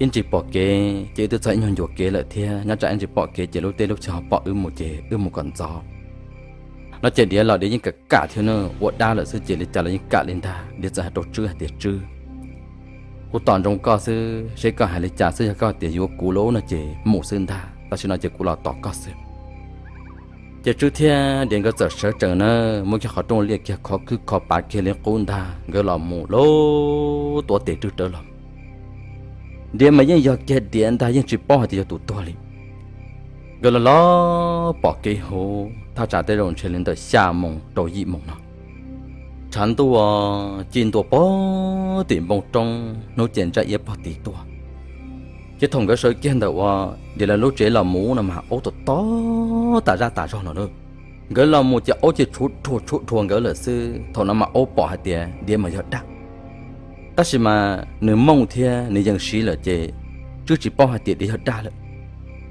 Ib ntsis pom kev ces wb twb txog ib nyuag ncua kev lawm thiab, nyob tsam ib ntsis pom kev ces lub teb lub chaw ho pom wb mus ces wb mus kom ntxov. No ces diav los diav yeej kam kam thiab na, ua dab lawm xwb ces li cas los yeej kam li ntag. Diav txawm hais rau Tswb hais tias, Tswb, kuv tos ntsoov koj xwb, seb koj hais li cas xwb, yog koj tias yuav kuv lauj no ces mus xwb ntag, tam sim no ces kuv los tos koj xwb. Ces Tswb thiab diav nkawd txawm sawv tsees na, muab kiag qhov rooj liaj kiag khov khwb kho pav kiag li qub ntag, nkawd los mus lauj, tuav tes rwg rawv los. Diav mas yeej yog kiag diav ntag, yeej tsis paub hais tias yog tus tuag li. Nkawd los los pom kev huv thaj tsam tej zaum ntshe li ntawm xya moos rau yim moos no. Tshav ntuj ci ntua pog tim npoo roob, hnub ces ntsaj iab pog tid tuaj. Ces thaum nkawd sawv kiag ntawm uas diav lawv lub tsev los mus no mas aub tom tob tas zaj tas zog no na. Nkawd los mus ces aub ces tshuav rhuav tshuav rhuav nkawd lawm xwb. Thaum no mas aub pom hais tias diav mas yog dab, tab sis mas nws mooj thiab nws yeej siv lawm ces Tswb tsis paub hais tias diav yog dab lawm.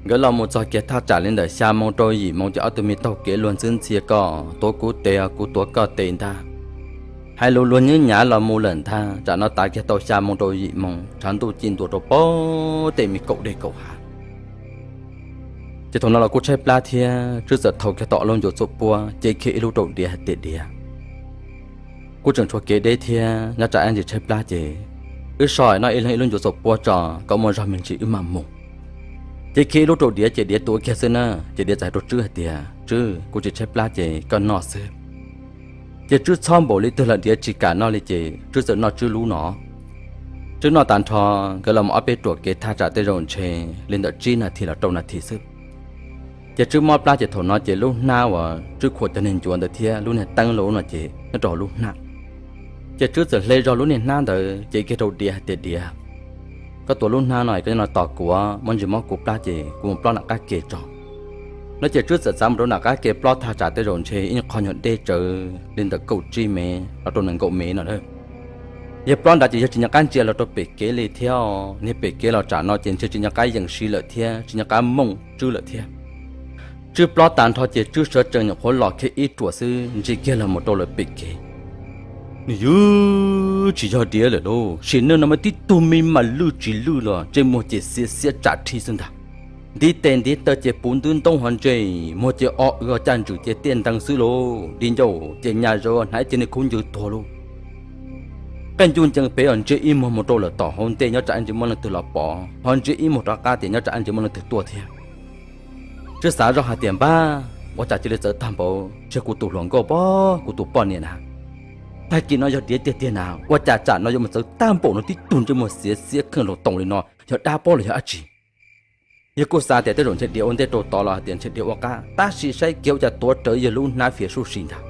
Nkawd los mus txog kiag thaj tsam li ntawm xya moos rau yim moos ces ob tug me taug kev luag ntxwb ntxhi, koj tuav kuv tes kuv tuav koj tes ntag. Hais lus luag nyuab nyav los mus lawm ntag. Tsam no tav kiag tau xya moos rau yim moos, tshav ntuj ci ntua rau pog tej me kaum dej kaum hav. Ces thaum no los kuj tshaib plab thiab, Tswb txawm thau kiag tau ob lub ncuav txuas puab, cev kiag ib lub rau diav hais tias, Diav, kuj tseem tshuav kev deb thiab, nyob tsam ib ntsis tshaib plab ces wb so noj ib leeg ib lub ncuav txuas puab tso, kom muaj zog me ntsis wb mam mus. Cev kiag ib lub rau diav ces diav tuav kiag xwb na. Ces diav txawm hais rau Tswb hais tias, Tswb, kuv tsis tshaib plab ces koj noj xwb. Ces Tswb txhob npaum li twg los diav tsis kam noj li ces Tswb txawm noj Tswb lub no. Tswb noj tas nrho, nkawd los mus ob peb ruam kev thaj tsam tej zaum ntshe li ntawm tsib nas this los rau nas this xwb. Ces Tswb mob plab ces thaum no ces lub hnab uas Tswb khuam cov niag ncuav ntawd thiab lub niag teeb lub no ces nyob rau hauv lub hnab. Ces Tswb txawm hle zog lub niag hnab ntawd cev kiag rau diav hais tias, Diav, koj tuav lub hnab no, koj nyob no tos kuv, muaj ntsis mob kuv plab ces kuv mus plob nram qab ke tso. No ces Tswb txawm txav mus rau nram qab ke plob thaj tsam tej zaum ntshe ib qho nyuag deb tsawv li ntawm kaum tsib mev los rau nees nkaum mev no. Yog plob nrad ces yog tsis nco qab ntsia los rau pem kev li thiab, niag pem kev los tsam no ces ntshe tsis nco qab yees siv lawm thiab, tsis nco qab mooj Tswb lawm thiab. Tswb plob tas nrho ces Tswb sawv tsees nyuam qhuav los kiag ib ruam xwb ntsia kiag los mus rau lawv pem kev. Nws yuav tsis yog diav lawm lauj, sim neej no mas tib tug me mas lwj tsis lwj los ntsej muag ces xiav xiab tsam rhi xwb ntag. Ntiv tes ntiv taw ces puv ntwb ntoob ho ntsej muag ces o w o caj ntswm ces tiaj ntees xwb lauj, di ncauj ces nyas zaws hnav ib ce niag khaub ncaws tuag lauj. Qeej ncuj ncees pem os, ntsia ib muag mus rau lawm tom hauv ntej nyob tsam ib ntsis muaj leej twg los pom, ho ntsia ib muag rov qab tias nyob tsam ib ntsis muaj leej twg tuaj thiab. Tswb xav zoj hais tias, Npab, ua cas cia li txawv tag npaum, ntshe kuv tus hluas nkauj pom kuv tus poj niam na. Tag kis no yog diav tiag tiag na, ua cas tsam no yuav mus txawv tag npaum no, tib tug ntsej muag xiav xiab kheej los toos li no, yog dab pob los yog dab tsi? Yog kuj xav tias tej zaum ntshe diav ua ntej rau tod los hais tias ntshe diav ua qab, tab sis saib kiag ua cas tuav rawv yog lub hnab fiav suj si ntag.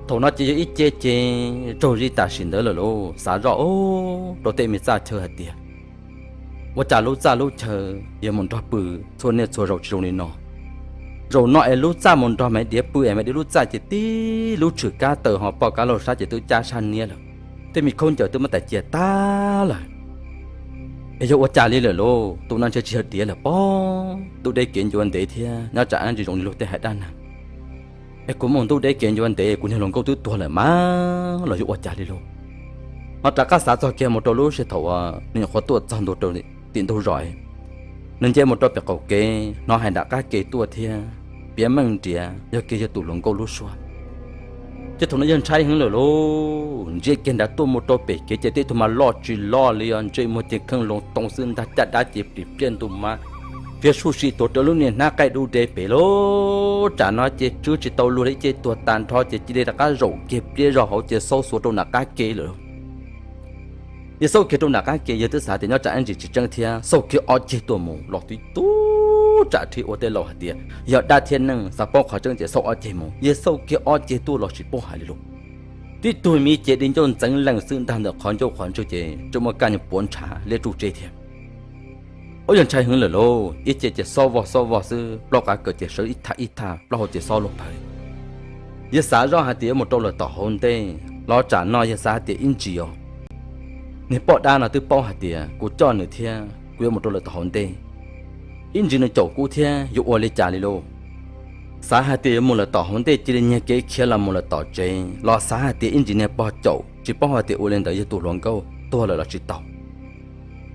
Thaum no ces yog ib ce ces raug zib tam sim ntawd lawm lauj, xav zoj rau tej me txaj chaw hais tias, ua cas lub txaj lub chaw yog mus nrog pw txhua niaj txhua zaus tsis zoo li no. Zaum no es lub txaj mus nrog Maiv Diav pw es Maiv Diav lub txaj ces tib lub tshwm kab taws ho poj kab laug sab ces twb cab sab niab lawm, tej me khaub ncaws twb muab tais cia tag lawm. Es yog ua cas li lawm lauj, tus no ntshe tsis yog diav lawm pob, ntuj deb kev ncua ntev thiab nyob tsam ib ntsis zoo li luag tej hais dab neeg. Es kuv mus ntuj deb kev ncua ntev, kuv niag hluas nkauj twb tuag lawm mas los yog ua cas li lauj? Ho rov qab xav txog kiag mus rau lub sij hawm thaum uas nws nyuam qhuav tuaj txog ntua rau tim ntug zos, nws nce mus rau pem qaum kev hnov hais nram qab ke tuaj thiab piav meej nriav yog kiag yog tus hluas nkauj lub suab. Ces thaum no yog ntshai heev lawm lauj, ntsia kiag nrad tuaj mus rau pem kev ces tej tug mas loj tsis loj li os, ntsej muag ces kheej loo toos xwb ntag, caj dab ces plim pliaj ntu mas fiav suj si tuav rawv lub niag hnab qaij dub de pem lauj. Tsam no ces Tswb tsis tau luag li, ib ce tuag tag nrho ces cia li rov qab zaum kiag pliab zog hauv ces xauj xuav rau nram qab ke lawm. Yog xauj kiag rau nram qab ke, yog twb xav tias nyob tsam ib ntsis tsis tseeb thiab xauj kiag ob ceg tuaj mus los twb tub tsam rhib ua tej laus hais tias yog dab thiab neeg xav paub qhov tseeb ces xauj ob ceg mus, yog xauj kiag ob ceg tuaj los tsis paub hais li lauj. Tib tug me ces di ncauj ntxeev lees xwb ntag, ntawm qhov ncauj qhov ntswg ces tseem muaj kaj nyuag puav ntshav liab tsuj tseb thiab. Ub, yog ntshai heev lawm lauj, ib ce ces xob vog xob vog xwb, plaub qav kawm ces sawv ib thaj ib thaj, plaub hau ces xob luag pawg. Yog xav zoj hais tias yuav mus rau lawm tom hauv ntej los tsam no yog xav hais tias ib ntsis os, niag poj dab no twb paub hais tias kuv coj nws thiab kuv yuav mus rau lawm tom hauv ntej, ib ntsis nws caum kuv thiab yuav ua li cas li lauj. Xav hais tias yuav mus lawm tom hauv ntej cia li nyiag kev khiav los mus lawm tom tsev, los xav hais tias ib ntsis niag pog caum, tsis paub hais tias ua li ntawd yog tus hluas nkauj tuag lawm los tsis tau.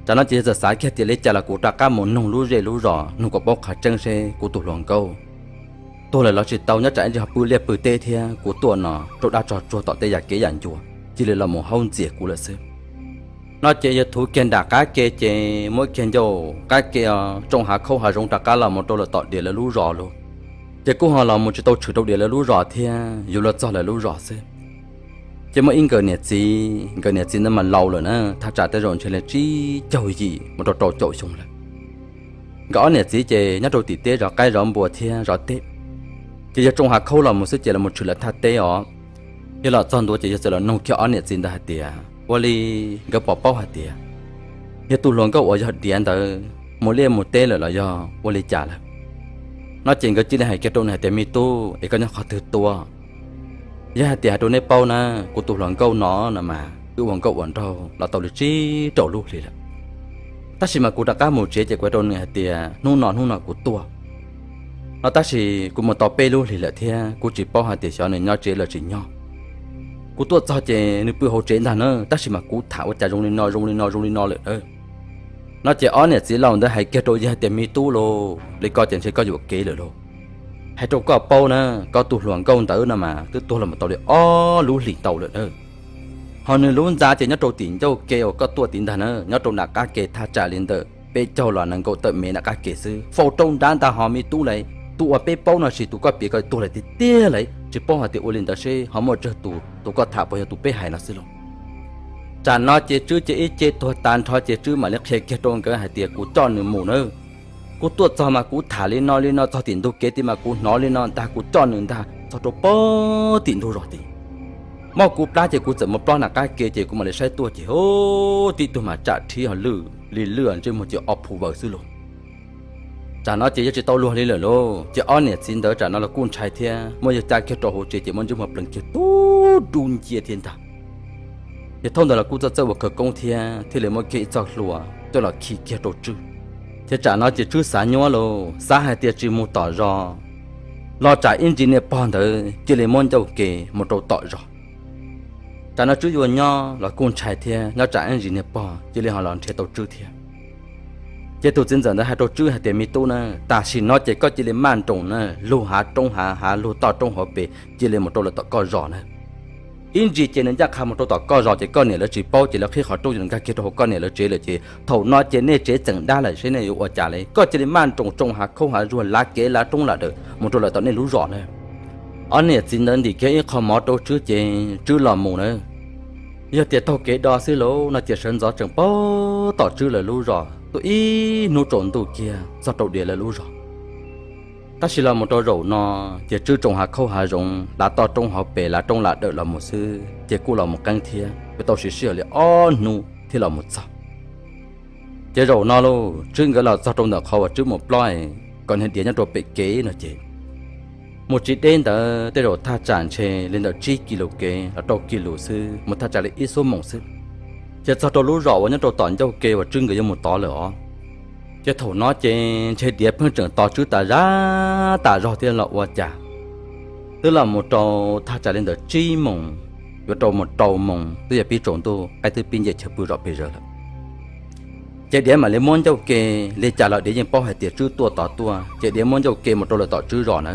Tsam no ces yog txawm xav kiag tias li cas los kuv rov qab mus noog lub zej lub zos, noog kom paub qhov tseeb seb kuv tus hluas nkauj tuag lawm los tsis tau, nyob tsam ib ntsis ho pw liaj pw teb thiab kuv tuaj no raug dab tsog tsuag tom tej yam kev yam ncua, cia li los mus haub ntxias kuv lawm xwb. No ces yog thuv kiag nram qab ke ces muab kiag ncauj qab ke tsoo hav khaub hav zoov rov qab los mus rau lawm tom diav lawv lub zos lauj. Ces kuj ho los mus tsis tau tshwm rau diav lawv lub zos thiab, yuav luag txog lawv lub zos xwb. Ces muaj ib nkawm niam txiv, nkawm niam txiv ntawd mas laus lawm na, thaj tsam tej zaum ntshe li tsib caug yim mus rau rau caum xyoo lawm. Nkawd ob niam txiv ces nyob rau tim teb zov qaib zov npua thiab zov teb, ces yog tsoo hav khaub los mus xwb ces los mus tshwm lawv thaj teb os. Yog los txog ntua ces yog txawm los noog kiag ob niam txiv ntawd hais tias ua li nkawd puas paub hais tias yog tus hluas nkauj uas yog diav ntawd mus liaj mus teb lawm los yog ua li cas lawm. No ces nkawd cia li hais kiag rau nws hais tias me tub, es koj nyob qhov twg tuaj? Yog hais tias hais rau nej paub na, kuv tus hluas nkauj no no mas wb ua nkauj ua nraug los tau li tsib rau lub hlis lawm. Tab sis mas kuv rov qab mus tsev ces kuv hais rau nws hais tias hnub no hnub no kuv tuaj no, tab sis kuv mus tau peb lub hlis lawm thiab kuv tsis paub hais tias xyov nws nyob tsev los tsis nyob. Kuv tuaj txog ces nws pw hauv tsev ntag na, tab sis mas kuv tham ua cas zoo li no zoo li no zoo li no lawm na. No ces ob niam txiv laus ntawd hais kiag rau yawg hais tias me tub lauj, li ko ces ntshe koj yuam kev lawm lauj. Hais rau koj paub na, koj tus hluas nkauj ntawd no mas twb tuag los mus tau li ob lub hlis ntau lawm na. Ho nws lub ntxa ces nyob rau tim ncauj ke uas koj tuaj tid ntag na, nyob rau nram qab ke thaj tsam li ntawm peb caug los nees nkaum tawm mev nram qab ke xwb, faus rau nrad ntag ho me tub lauj. Tus uas peb paub no sis tus koj piav ko tuag lawm tiag tiag lauj, tsis paub hais tias ua li ntawd seb ho muaj tsawg tus, tus koj tham puas yog tus peb hais no xwb lauj. Tsam no ces Tswb ces ib ce tuag tag nrho ces Tswb mam li qhia kiag rau nkawd hais tias kuv coj nws mus na. Kuv tuaj txog mas kuv tham li no li no txog tim ntug kev tid mas kuv hnov li no ntag, kuv coj nws ntag txog rau pem tim ntug zos tid. Mob kuv plab ces kuv txawm mus plob nram qab ke ces kuv mam li saib tuaj ces ub, tib tug mas tsam rhib ho lwj li lwj, ntsej muag ces ob phu vawm xwb lauj. Tsam no ces yog tsis tau luag li lawm lauj, ces ob niam txiv ntawd tsam no los kuj ntshai thiab, muab yawg cab kiag rau hauv tsev ces muab ntsej muag plees kiag tub dub ncia thiab ntag. Ces thaum ntawd los kuj txawj txawj ua khawv koob thiab, thiaj li muab kiag ib txoj hlua coj los khi kiag rau Tswb. Ces tsam no ces Tswb xav nyuab lauj, xav hais tias tsis mus tom zos los tsam ib ntsis niag pog ntawd cia li muab ncauj ke mus rau tom zos. Tsam no Tswb yuav nyob los kuj ntshai thiab, nyob tsam ib ntsis niag pog cia li ho los nrhiav tau Tswb thiab. Ces tus txiv ntxawm ntawd hais rau Tswb hais tias me tub na, tam sim no ces koj cia li maj nroos na, lug hav roob hav, hav lug toj roob hauv pes, cia li mus rau lawm tom koj zos na. Ib ntsis ces nws ncaj qha mus rau tom koj zos ces koj niam lawv tsis paub ces lawv qhib qhov rooj ces nkag kiag rau hauv koj niam lawv tsev lawm ces thaum no ces nej tsev txeem dab lawm seb nej yuav ua cas li. Koj cia li maj nroos tsoo hav khaub hav zuag lav kev lav roob lav dawm mus rau lawm tom nej lub zos na. Ob niam txiv ntawd ntim kiag ib qho mov rau Tswb ces Tswb los mus na. Yog tias taug kev do xwb lauj no ces sawv ntxov tseem pag tom Tswb lawv lub zos tuaj ib hnub tsaus ntuj kiag txog rau Diav lawv lub zos. Tab sis los mus rau zaum no ces Tswb tsoo hav khaub hav zoov lav toj roob hauv pes lav roob lav dawm los mus xwb ces kuj los mus qeeb thiab, yuav tau siv sij hawm li ob hnub thiaj los mus txog. Ces zaum no lauj, Tswb nkawd los txog rau ntawm qhov uas Tswb mus plob kom niag Diav nyob rau pem kev no ces mus tsis deb ntawd tej zaum thaj tsam ntshe li ntawm tsib kis lus kev los rau kis lus xwb, mus thaj tsam li ib xuab moos xwb, ces txog rau lub zos uas nyob rau tom ncauj ke uas Tswb nkawd yuav mus tod lawm os. Ces thaum no ces ntshe Diav pheej tseem tos Tswb tas zaj tas zog thiab los ua cas, twb los mus rau thaj tsam li ntawm tsib moos yuav rau mus rau moos twb yog pib tsaus ntuj, qaib twb pib nce chaw pw zom pes zaws lawm. Ces Diav mam li muab ncauj ke, li cas los Diav yeej paub hais tias Tswb tuaj tod tuaj, ces Diav muab ncauj ke mus rau lawm tom Tswb zos na.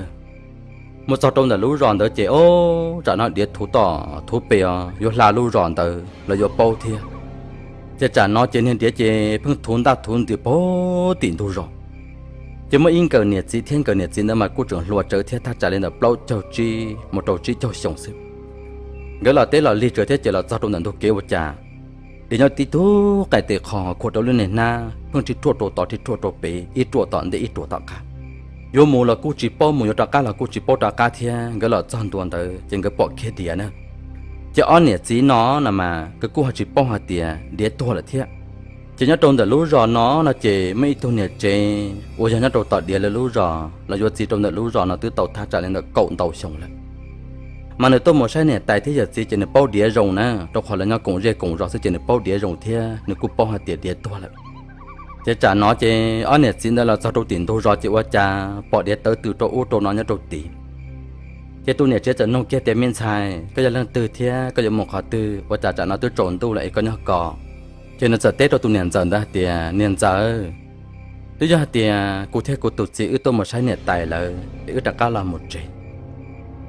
Mus txog rau ntawm lub zos ntawd ces ob tsam no Diav thuv tom thuv pes os, yuav hla lub zos ntawd los yuav paub thiab. Ces tsam no ces niag Diav ces pheej thuv ntaj thuv ntws pag tim ntug zos. Ces muaj ib nkawm niam txiv thiab, nkawm niam txiv ntawd mas kuj tseem hluas tsawv thiab, thaj tsam li ntawm plaub caug tsib mus rau tsib caug xyoo xwb. Nkawd los teb los lig tsawv thiab ces los txog rau ntawm ntug kev ua cas Diav nyob tib tug qaij tes qho khuam rau lub niag hnab pheej rhij ruaj rau tod rhij ruaj rau pem, ib ruaj tom ntej ib ruaj tom qab. Yuav mus los kuj tsis paub mus, yuav rov qab los kuj tsis paub rov qab thiab. Nkawd los txog ntua ntawd ces nkawd pom kiag Diav na. Ces ob niam txiv no no mas nkawd kuj ho tsis paub hais tias Diav tuag lawm thiab. Ces nyob rau ntawm lub zos no no ces muaj ib tug niam tsev uas yog nyob rau tom Diav lawv lub zos los yuav txiv rau ntawm lub zos no twb tau thaj tsam li ntawm kaum ntau xyoo lawm. Mas nws tuaj mus saib niam tais thiab yawm txiv ces nws paub Diav zoo na, rau qhov lawv nyob koom zej koom zos xwb ces nws paub Diav zoo thiab nws kuj paub hais tias Diav tuag lawm. Ces tsam no ces ob niam txiv ntawd los txog rau tim ntug zos ces ua cas pom Diav tawv tws rau ub rau no nyob rau tid. Ces tus niam tsev txawm nug kiag tias, Me ntxhais, koj yog leej twg thiab koj yuav mus qhov twg, ua cas tsam no twb tsaus ntuj lawm es koj nyob ko? Ces nws txawm teb rau tus niam ntxawm ntawd hais tias, Niam ntxawm, twb yog hais tias kuv thiab kuv tus txiv wb tuaj mus saib niam tais lawv es wb rov qab los mus tsev.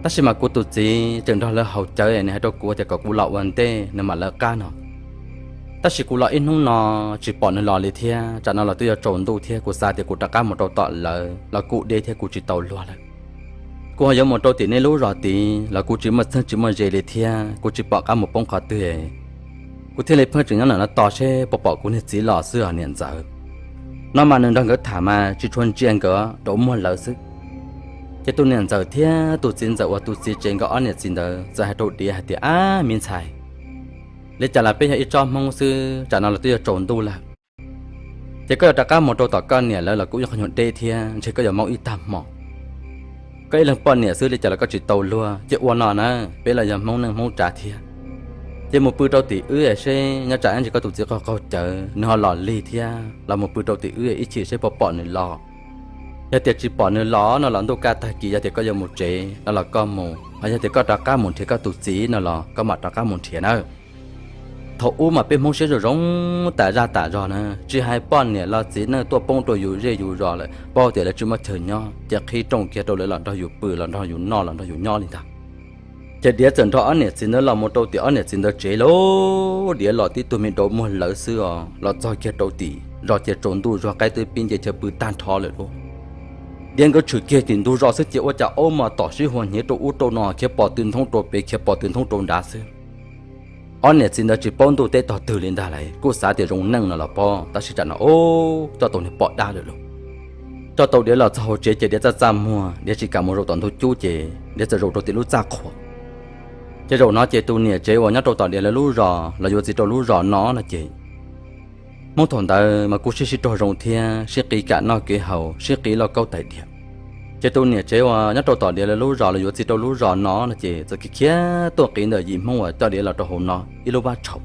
Tab sis mas kuv tus txiv tseem nrog lawv haus cawv es nws hais rau kuv tias kom kuv los ua ntej nws mam lawv qab no. Tab sis kuv los ib hnub no tsis pom nws los li thiab, tsam no los twb yuav tsaus ntuj thiab, kuv xav tias kuv rov qab mus rau tom lawv los kuj deb thiab kuv tsis tau luag lawm. Kuv ho yuav mus rau tim nej lub zos tid los kuv tsis muaj txheeb tsis muaj ze li thiab, kuv tsis pom qab mus poob qhov twg. Kuv thiaj li pheej tseem nyob ntawm no tos seb puas pom kuv niag txiv los xwb os niam ntxawm. No mas nws nrog nkawd tham mas tsis tshua ntsia nkawd, rau muag lawv xwb. Ces tus niam ntxawm thiab tus txiv ntxawm uas tus txiv tsev nkawd ob niam txiv ntawd txawm hais rau Diav hais tias, Ab me ntxhais, li cas los peb yog ib tsob Hmoob xwb, tsam no los twb yuav tsaus ntuj lawm. Ces koj yuav rov qab mus rau tom koj niam lawv los kuj ib qho nyuag deb thiab, ntshe koj yuav moo ib tag hmo. Koj ib leeg poj niam xwb li cas los koj tsis tau luag, ces ua no na, peb los yog Hmoob neej Hmoob tsav thiab. Ces mus pw rau tim wb seb nyob tsam ib ntsis koj tus txiv qaug qaug cawv nws ho los lig thiab los mus pw rau tim wb ib chim seb puas pom nws los. Yog tias tsis pom nws los no los ntuj kaj tag kis yog tias koj yuav mus tsev no los koj mus, ho yog tias koj rov qab mus nrhiav koj tus txiv no los koj mam rov qab mus nrhiav nawb. Thaum ub mas peb Hmoob siab zoo zoo tas zaj tas zog na, tsis hais poj niam los txiv neej tuaj poob rau yus zej yus zos lawm, paub tias lawv tsis muaj chaw nyob ces qhib rooj kiag rau lawv los nrog yus pw los nrog yus noj los nrog yus nyob li ntag. Ces Diav txawm nrog ob niam txiv ntawd los mus rau tim ob niam txiv ntawd tsev lauj. Diav los tib tug me dau muag lawv xwb os, los txog kiag rau tim zos ces tsaus ntuj zog qaib twb pib nce chaw pw tag nrho lawm lauj. Diav nkawd tshwm kiag tim ntug zos xwb ces ua cas aub mas tom sib hua hnyev rau ub rau no, khiav pom tw nthoob rau pem khiav pom tw nthoob rau nrad xwb. Ob niam txiv ntawd tsis paub ntuj teb tog twg li ntag lauj, kuj xav tias zoo neej no los pob, tab sis tsam no ub coj tau niag poj dab lawm lauj. Coj tau Diav los txog hauv tsev ces Diav txaj txaj muag, Diav tsis kam mus zaum tom ntug cub ces Diav txawm zaum rau tim lub txaj qhua. Ces zaum no ces tus niam tsev uas nyob rau tom Diav lawv lub zos los yuav txiv rau lub zos no no ces Hmoob thaum ntawd mas kuj sib sib raug zoo thiab sib qiv kam noj kev haus, sib qiv lauj kaub tais diav. Ces tus niam tsev uas nyob rau tom Diav lawv lub zos los yuav txiv rau lub zos no no ces txawm khiav khiav tuaj qiv ntawm yim Hmoob uas coj Diav los rau hauv no ib lub vaj tshaum.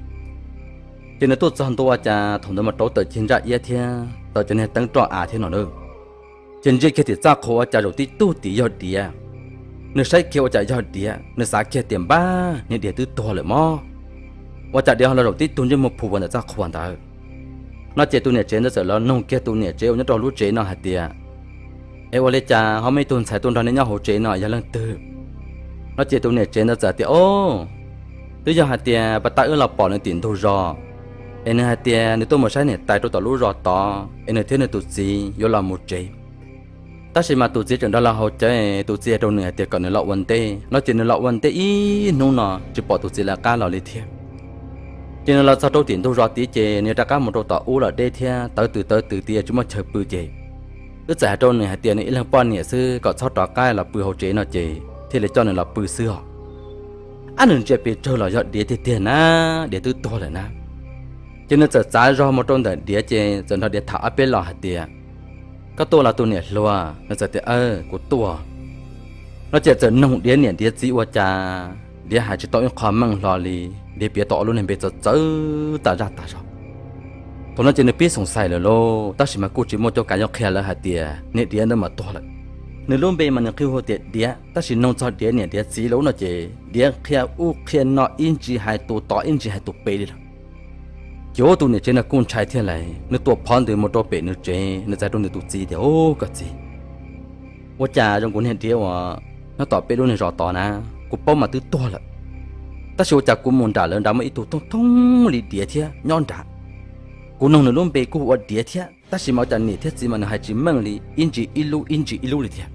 Ces nws tuaj txog ntua ua cas thaum ntawd mas rauv taws cig ntsaj iab thiab taws cov niag teeb roj av thiab no na. Ces ntsia kiag tim txaj qhua ua cas zaum tib tug tim yog Diav. Nws saib kiag ua cas yog Diav, nws xav kiag tias npab niag Diav twb tuag lawm mog, ua cas Diav ho los zaum tib tug ntsej muag phu ua ntawm txaj qhua ntawd. No ces tus niam tsev ntawd txawm los nug kiag tus niam tsev uas nyob rau lub tsev no hais tias, Es ua li cas ho muaj ib tug ntxhais tuaj nrog nej nyob hauv tsev no yog leej twg? No ces tus niam tsev ntawd txawm tias, O, Twb yog hais tias pas tag wb los pom nws tim ntug zos, es nws hais tias nws tuaj mus saib niam tais rau tom lub zos tod es nws thiab nws tus txiv yuav los mus tsev. Tab sis mas tus txiv tseem nrog los haus cawv, tus txiv hais rau nws hais tias kom nws los ua ntej no ces nws los ua ntej ib hnub no tsis pom tus txiv lawv qab los li thiab. Ces nws los txog rau tim ntug zos tid ces nws rov qab mus rau tom ub los deb thiab, tawv tws tawv tws tias tsis muaj chaw pw ces wb txawm hais rau nws hais tias nws ib leeg poj niam xwb kom txhob rov qab los pw hauv tsev no ces thiaj li coj nws los pw xwb os. Ab, nws ntsia pes tsawg los yog Diav tiag tiag na, Diav twb tuag lawm na. Ces nws txawm txav zog mus rau ntawm Diav ces txawm nrog Diav tham ob peb los hais tias, koj tuaj los tus niam hluas? Nws txawm tias, kuv tuaj no ces txawm noog Diav niam Diav txiv ua cas Diav hais tsis tau ib qho meej hlo li. Diav piav tau ob lub niag npe txawv txawv tas zaj tas zog. Thaum no ces nws pib xoom xais lawm lauj, tab sis mas kuj tsis muaj cuab kav yuav qhia lawv hais tias niam Diav ntawd mas tuag lawm. Nws lub npe mas nws qhia hu tias Diav, tab sis noog txog Diav niam Diav txiv lawm no ces Diav qhia ub qhia no ib ntsis hais tus tod ib ntsis hais tus pem li lawm. Ces ua tus niam tsev no kuj ntshai thiab lauj, nws tuam phov ntws mus rau pem nws tsev, nws txawm hais rau nws tus txiv tias, Ub, koj txiv, ua cas zoo kuv niag Diav uas nyob tom peb lub niag zos tod na, kuv paub mas twb tuag lawm, tab sis ua cas kuv mus nram lawv nrad muaj ib tug thooj thooj li Diav thiab nyob nrad. Kuv noog nws lub npe kuj ua Diav thiab, tab sis mas ua cas niam thiab txiv mas nws hais tsis meej li, ib ntsis ib lub ib ntsis ib lub li thiab.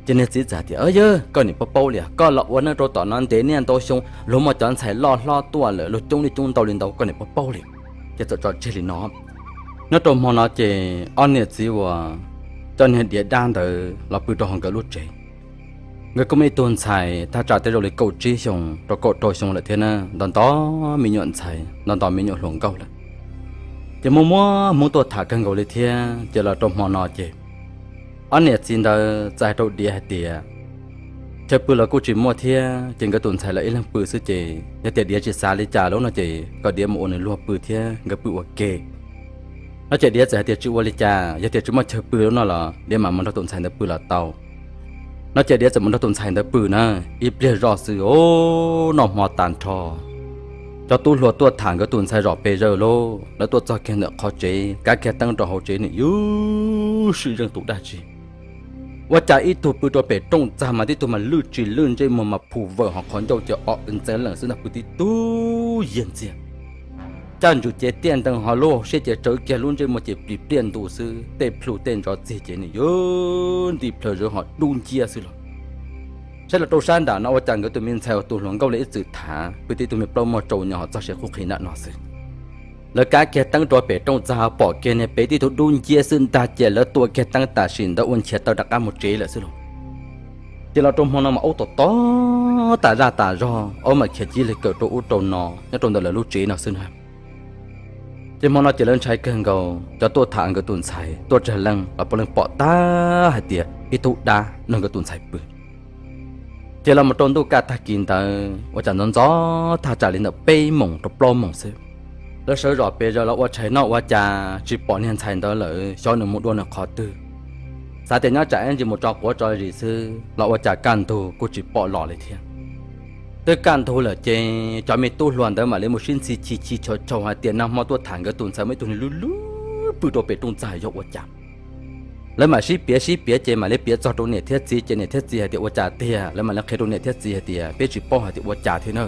Ces niag txiv txawm tias, Yawg, koj niam paub paub li, koj los ua neej rau tom no ntev niaj ntau xyoo, luag muaj cov ntxhais loj hlob tuaj lawm luag coob li coob ntau li ntau, koj niam paub paub li. Ces txawm tso tseg li no. Nyob rau hmo no ces ob niam txiv uas coj niag Diav dab ntawd los pw rau hauv nkawd lub tsev. Nkawd kuj muaj ib tug ntxhais thaj tsam tej zaum li kaum tsib xyoo rau kaum rau xyoo lawm thiab na, nto nto me nyuam ntxhais, nto nto me nyuam hluas nkauj lawm. Ces muaj muaj hmoob tuaj tham kawg nkaus li thiab, ces los rau hmo no ces ob niam txiv ntawd txawm hais rau Diav hais tias, chaw pw los kuj tsis muaj thiab, ces nkawd tus ntxhais lawv ib leeg pw xwb ces yog tias Diav tsis xav li cas lawm no ces kom Diav mus ua nws luag pw thiab nkawd pw ua ke. No ces Diav txawm hais tias tsis ua li cas, yog tias tsis muaj chaw pw lawm no los Diav mam mus nrog tus ntxhais ntawd pw los tau. No ces Diav txawm mus nrog tus ntxhais ntawd pw na, ib pliag zoj xwb os, noj hmo tas nrho, cov tub hluas tuaj tham nkawd tus ntxhais zom pes zaws lauj, lawv tuaj txog kiag ntawm qhov tsev, kav kiag teeb rau hauv tsev nws yuav sim zeej tus dab tsi. Ua cas ib tug pw rau pem rooj txag mas tib tug mas lwj tsis lwj ntsej muag mas phu vawm ho qhov ncauj ces o ntxeev lees xwb ntag, pw tib tug yiag ntxiag. Caj ntswg ces tiaj nteeg ho lub siab ces tsawv kiag, lub ntsej muag ces plis pliaj ntu xwb, tej plhu tej ntsos txig ces nws yuav nti plhaws zawv ho dub nciab xwb los. Saib los rau sab nram no ua cas nkawd tus me ntxhais uas tus hluas nkauj li ib txwm tham pw tib tug me plaub muag tsau nyo ho txog siav qub qhi nram no xwb. Lawv kav kiag teeb rau pem rooj txag ho pom kiag niag pem tib tug dub nciab xwb ntag, ces lawv tua kiag teeb tam sim ntawd ua nchiav taw rov qab mus tsev lawm xwb los. Ces los rau hmo no mas aub tom tom tas zaj tas zog, aub mas khiav cia li kawm rau ub rau no nyob rau ntawm lawv lub tsev no xwb na. Ces hmo no ces lawv ntshai kawg nkaus, cov tuaj tham nkawd tus ntxhais tuaj tsawg leej los puav leej pom tag hais tias ib tug dab nrog nkawd tus ntxhais pw. Ces los mus rau ntuj kaj tag kis ntawd ua cas ntxov ntxov thaj tsam li ntawm peb moos rau plaub moos xwb, lawv sawv zom pes zaws los ua tshais noj ua cas tsis pom niag ntxhais ntawd lawm, xyov nws mus dua nws qhov twg. Xav tias nyob tsam ib ntsis mus tso quav tso zis xwb los ua cas kaj ntug kuj tsis pom los li thiab. Twb kaj ntug lawm ces cov me tub hluas ntawd mam li mus sib ntxhi chis chis chau chau hais tias nag hmo tuaj tham nkawd tus ntxhais muaj ib tug niag lub lub pw rau pem rooj txag yog ua cas. Lawv mam sib piav sib piav ces mam li piav txog rau niam thiab txiv ces niam thiab txiv hais tias ua cas tiag, lawv mam li qhia rau niam thiab txiv hais tias peb tsis paub hais tias ua cas thiab na.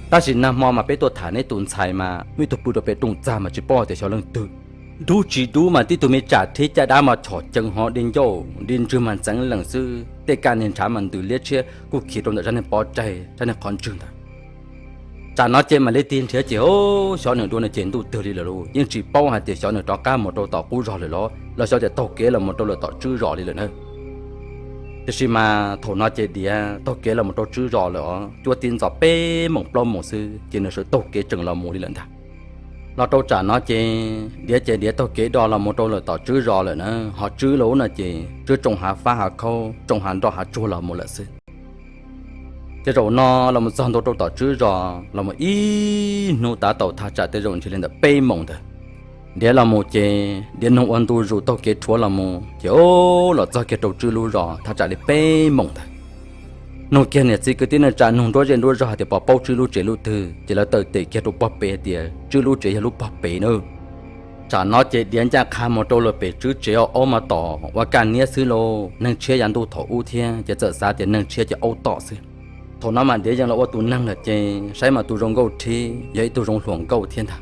Tab sis nag hmo mas peb tuaj tham neb tus ntxhais mas muaj ib tug pw rau pem rooj txag mas tsis paub hais tias xyov leej twg. Dub tsis dub mas tib tug me tsam thib caj dab mas chom ceev ho di ncauj di ntswg mas ntxeev lees xwb, tej kaj niag ntshav mas ntws liab tshiab kuj khiav rau ntawm sab niag pov tseg sab niag qhov ntswg ntawd. Tsam no ces mam li tig nrhiav ces xyov nws dua nws ces ntuj twg li lawm lauj, yeej tsis paub hais tias xyov nws rov qab mus rau tom qub zos lawm los los xyov tias taug kev los mus rau lawm tom tswb zos li lawm na. Tiam sis mas thaum no ces Diav taug kev los mus rau tswb zos lawm os, cuaj tib ntxov peb moos plaub moos xwb ces nws sawv taug kev tseem los mus li lawm ntag. Los rau tsam no ces Diav ces Diav taug kev do los mus rau lawm tom tswb zos lawm na, ho tswb lawm no ces tswb tsoo hav fab hav khaub tsoo hav nroj hav tsuag los mus lawm xwb. Ces zaum no los mus txog ntua rau tom tswb zos los mus ib hnub tav tau thaj tsam tej zaum ntshe li ntawm peb moos ntawd. Diav los mus ces Diav noog ua ntu zus taug kev rhuav los mus ces o los txog kiag rau tswb lub zos thaj tsam li peb moos ntawd. Noog kiag niam txiv kwv tij neej tsa, noog nruab zej nruab zog hais tias puas paub tswb lub tsev lub twg ces lawv tawm tes kiag rau pog pem hais tias tswb lub tsev yog lub pog pem na. Tsam no ces Diav ncaj qha mus rau lawm pem tswb tsev, aub mas tom ua kaj niab xwb lauj, neeg tshiab yav ntuj thaum ub thiab ces txawm xav tias neeg tshiab ces aub tom xwb. Thaum no mas Diav yeej los ua tus neeg lawm ces saib mas tus zoo nkauj thiab yog ib tug zoo hluas nkauj thiab ntag.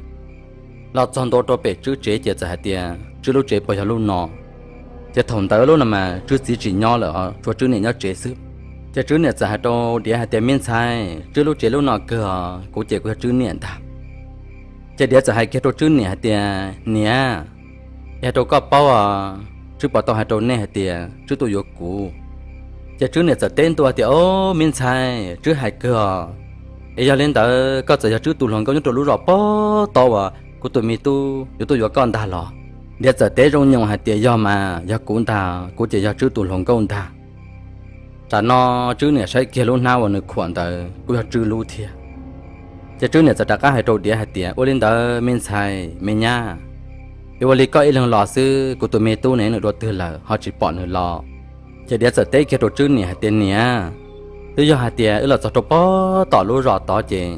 Los txog ntua rau pem Tswb tsev ces txawm hais tias, Tswb, lub tsev puas yog lub no? Ces thaum ntawd lub no mas Tswb txiv tsis nyob lawm, tshuav Tswb niam nyob tsev xwb. Ces Tswb niam txawm hais rau Diav hais tias, Me ntxhais, Tswb lub tsev lub no kawg os, kuv ces kuv yog Tswb niam ntag. Ces Diav txawm hais kiag rau Tswb niam hais tias, Niam, es hais rau koj paub os, Tswb puas tau hais rau nej hais tias Tswb tuaj yuav kuv? Ces Tswb niam txawm teb ntua tias, Ob, me ntxhais, Tswb hais kawg os. Es yog li ntawd koj txawm yog Tswb tus hluas nkauj nyob rau lub zos pem tod uas kuv tus me tub yuav tuaj yuav koj ntag los? Diav txawm teb zoo nyoos hais tias, Yog mas, yog kuv ntag, kuv ces yog Tswb tus hluas nkauj ntag. Tsam no Tswb niam saib kiag lub hnab uas nws khuam ntawd kuj yog Tswb lub thiab. Ces Tswb niam txawm rov qab hais rau Diav hais tias, Ua li ntawd me ntxhais me nyab, es ua li koj ib leeg los xwb, kuv tus me tub ne nws dua twg lawm ho tsis pom nws los? Ces Diav txawm teb kiag rau Tswb niam hais tias, Niam, twb yog hais tias wb los txog rau pem tom lub zos tod ces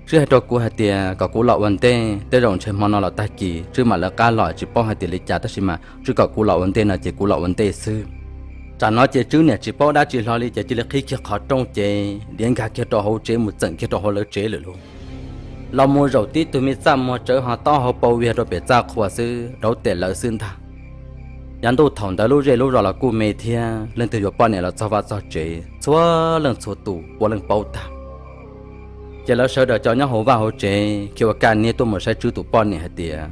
Tswb hais rau kuv hais tias kom kuv los ua ntej, tej zaum ntshe hmo no los tag kis Tswb mam lawv qab los, tsis paub hais tias li cas, tab sis mas Tswb kom kuv los ua ntej no ces kuv los ua ntej xwb. Tsam no ces Tswb niam tsis paub dab tsi hlo li ces cia li qhib kiag qhov rooj ces Diav nkag kiag rau hauv tsev mus txeem kiag rau hauv lawv tsev lawm lauj. Los mus zaum tib tug me txaj muag tsawv ho taub hau pau viag rau pem txaj qhua xwb, rauv tes lawv xwb ntag. Yav ntuj thaum ntawd lub zej lub zos los kuj me thiab, leej twg yuav poj niam los txog vaj txog tsev txhua leej txhua tus puav leej paub tag. Ces lawv sawv daws cov nyob hauv vaj hauv tsev khiav ua kaj niab tuaj mus saib Tswb tus poj niam hais tias,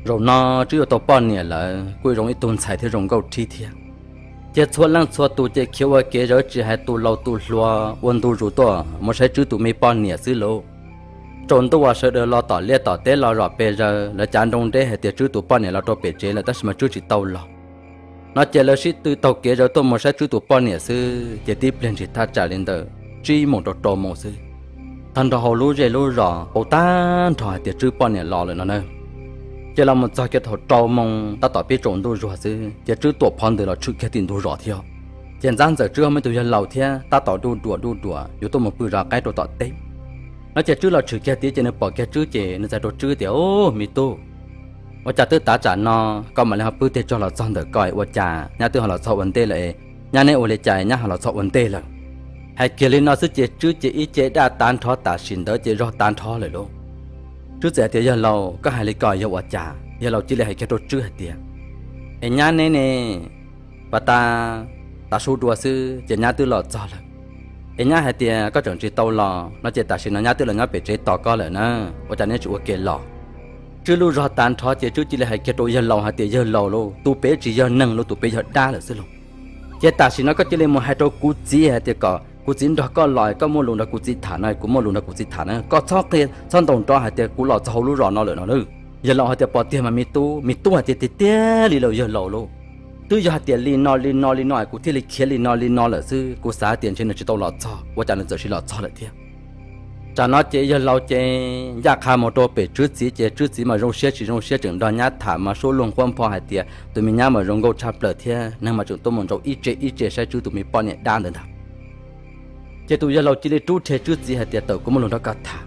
Zaum no Tswb yuav tau poj niam lawm, kuj zoo ib tug ntxhais thiab zoo nkauj thiab thiab. Ces txhua leej txhua tus ces khiav ua kev zawv tsis hais tus laus tus hluas ua ntu zus tuaj mus saib Tswb tus me poj niam xwb lauj. Tsaus ntuj uas sawv daws los tom liaj tom teb los zom pes zaws, lawv cav nroo deb hais tias Tswb tus poj niam los rau pem tsev lawm tab sis mas Tswb tsis tau los. No ces lawv sib tw taug kev zawv tuaj mus saib Tswb tus poj niam xwb, ces tib pliag ntsis thaj tsam li ntawm tsib moos rau rau moos xwb, tag nrho hauv lub zej lub zos paub tag nrho hais tias Tswb poj niam los lawm no na. Ces los mus txog kiag thaum rau moos tab tom pib tsaus ntuj zuag xwb ces Tswb tuam phov ntws los tshwm kiag tim ntug zos thiab. Ces ntxab ntxawm Tswb ho muaj ib tug yawg laus thiab tab tom duj duam duj duam yuav tuaj mus pw zov qaib rau tom teb. No ces Tswb los tshwm kiag tid ces nws pom kiag Tswb ces nws txawm hais rau Tswb tias, Ub, me tub, ua cas twb tav tsam no koj mam li ho pw tig tsaug los txog ntawm ko, ua cas nyab twb ho los txog ua ntej lawm? Nyab neb ua li cas nyab ho los txog ua ntej lawm? Hais kiag li no xwb ces Tswb ces ib ce daj tav nrho tam sim ntawd ces zog tav nrho lawm lauj. Tswb txawm hais tias, Yawg laus, koj hais li ko yog ua cas? Yawg laus cia li hais kiag rau Tswb hais tias, Es nyab neb ne, pas tas tav su dua xwb ces nyab twb los txog lawm. Es nyab hais tias koj tseem tsis tau los no ces tam sim no nyab twb los nyob pem tsev tos koj lawm na, ua cas neb tsis ua ke los? Tswb lub zog tav nrho ces Tswb cia li hais kiag rau yawg laus hais tias, Yawg laus lauj, tus pem tsis yog neeg lauj, tus pem yog dab lawm xwb lauj. Ces tam sim no koj cia li mus hais rau kuv txiv hais tias kom kuv txiv nrog koj los, koj muaj lus nrog kuv txiv tham no, kuv muaj lus nrog kuv txiv tham na, koj txhob qhia txhob ntaus nrov hais tias kuv los txog hauv lub zos no lawm no lauj. Yawg laus hais tias, Puas tiag mas me tub? Me tub hais tias, Tiag tiag li lauj yawg laus lauj. Twb yog hais tias li no li no li no kuv thiaj li khiav li no li no lawm xwb, kuv xav tias ntshe nws tsis tau los txog, ua cas nws txawm sis los txog lawm thiab. Tsam no ces yawg laus ces ncaj qha mus rau pem Tswb txiv ces Tswb txiv mas zoo siab tsis zoo siab tseem nrog nyab tham mas suab luag nquab npho hais tias tus me nyab mas zoo nkauj tshaj plaws thiab neeg mas tseem tuaj mus ntsaum ib tse ib tse saib Tswb tus me poj niam dab ntawd ntag. Ces tus yawg laus cia li rub rhe Tswb txiv hais tias, Tawm, kuv muaj lus nrog koj tham.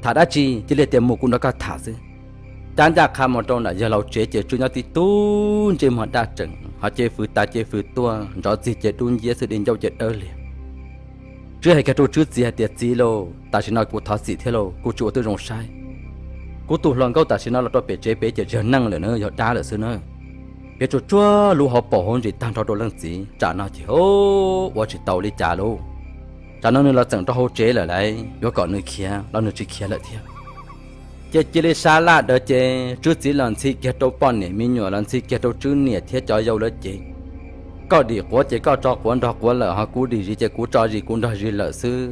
Tham dab tsi? Cia li tias, Mus, kuv nrog koj tham xwb. Cab ncaj qha mus rau ntawm yawg laus tsev ces Tswb nyob tib tug ntsej muag daj tseem, ho ce fws tas ce fws tuaj, ntsov txig ces dub nciab xwb, di ncauj ces dawb liag. Tswb hais kiag rau Tswb txiv hais tias, Txiv lauj, tam sim no kuv thov txim thiab lauj, kuv tsis ua tib zoo saib. Kuv tus hluas nkauj tam sim no los rau pem tsev pem ces tsis yog neeg lawm na, yog dab lawm xwb na. Piav tsuag tsuag lub hauv paus hauv ntsis tag nrho rau leej txiv, tsam no ces ua tsis tau li cas lauj. Tsam no nws los txeem rau hauv tsev lawm lauj, yuav kom nws khiav los nws tsis khiav lawm thiab. Ces cia li sab laj dawv ces Tswb txiv los ntxhi kiag rau poj niam me nyuam, los ntxhi kiag rau Tswb niam thiab cov yau lawv ces, Koj dim quav ces koj tso quav nrog quav lawm, ho kuv dim zis ces kuv tso zis kuv nrog zis lawm xwb.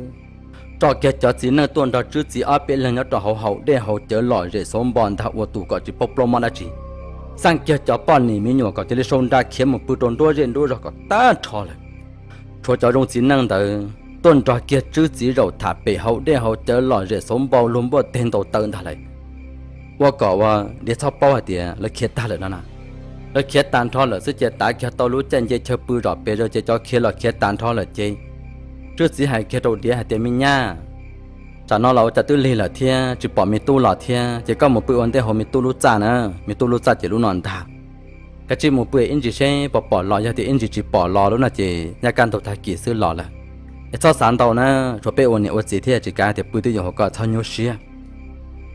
Tso kiag cov txiv neej tuaj nrog Tswb txiv ob peb leeg nyob rau hauv haus dej haus cawv lom zem xauv npo ntag ua tus kom tsis paub plaub mob dab tsi. Xaj kiag cov poj niam me nyuam kom cia li sau nra khiav mus pw rau nruab zej nruab zog kom tag nrho lawm. Tshuav cov zoo txiv neej ntawd tuaj nrog kiag Tswb txiv zaum tham pem haus dej haus cawv lom zem xauv npo luag npuaj teg ntaus taw ntag lauj. Ua kom ua diav txhob paub hais tias lawv khiav tag lawm no na. Lawv khiav tag nrho lawm xwb ces tav kiag tau lub caij nce chaw pw zom pes zaws ces cov khiav los khiav tag nrho lawm ces Tswb txiv hais kiag rau diav hais tias, Me nyab, tsam no los ua cas twb lig lawm thiab tsis pom me tub los thiab, ces koj mus pw ua ntej hauv me tub lub txaj na, me tub lub txaj ces lub no ntag. Kav tsij mus pw ib ntsis seb puas pom los, yog tias ib ntsis tsis pom los lub no ces nyaj kaj ntug tag kis xwb los lawm. Es txhob xav ntau na, tsuas peb ua niam ua txiv thiab tsis kav tias pw twb yuav hauv ko, txhob nyuaj siab.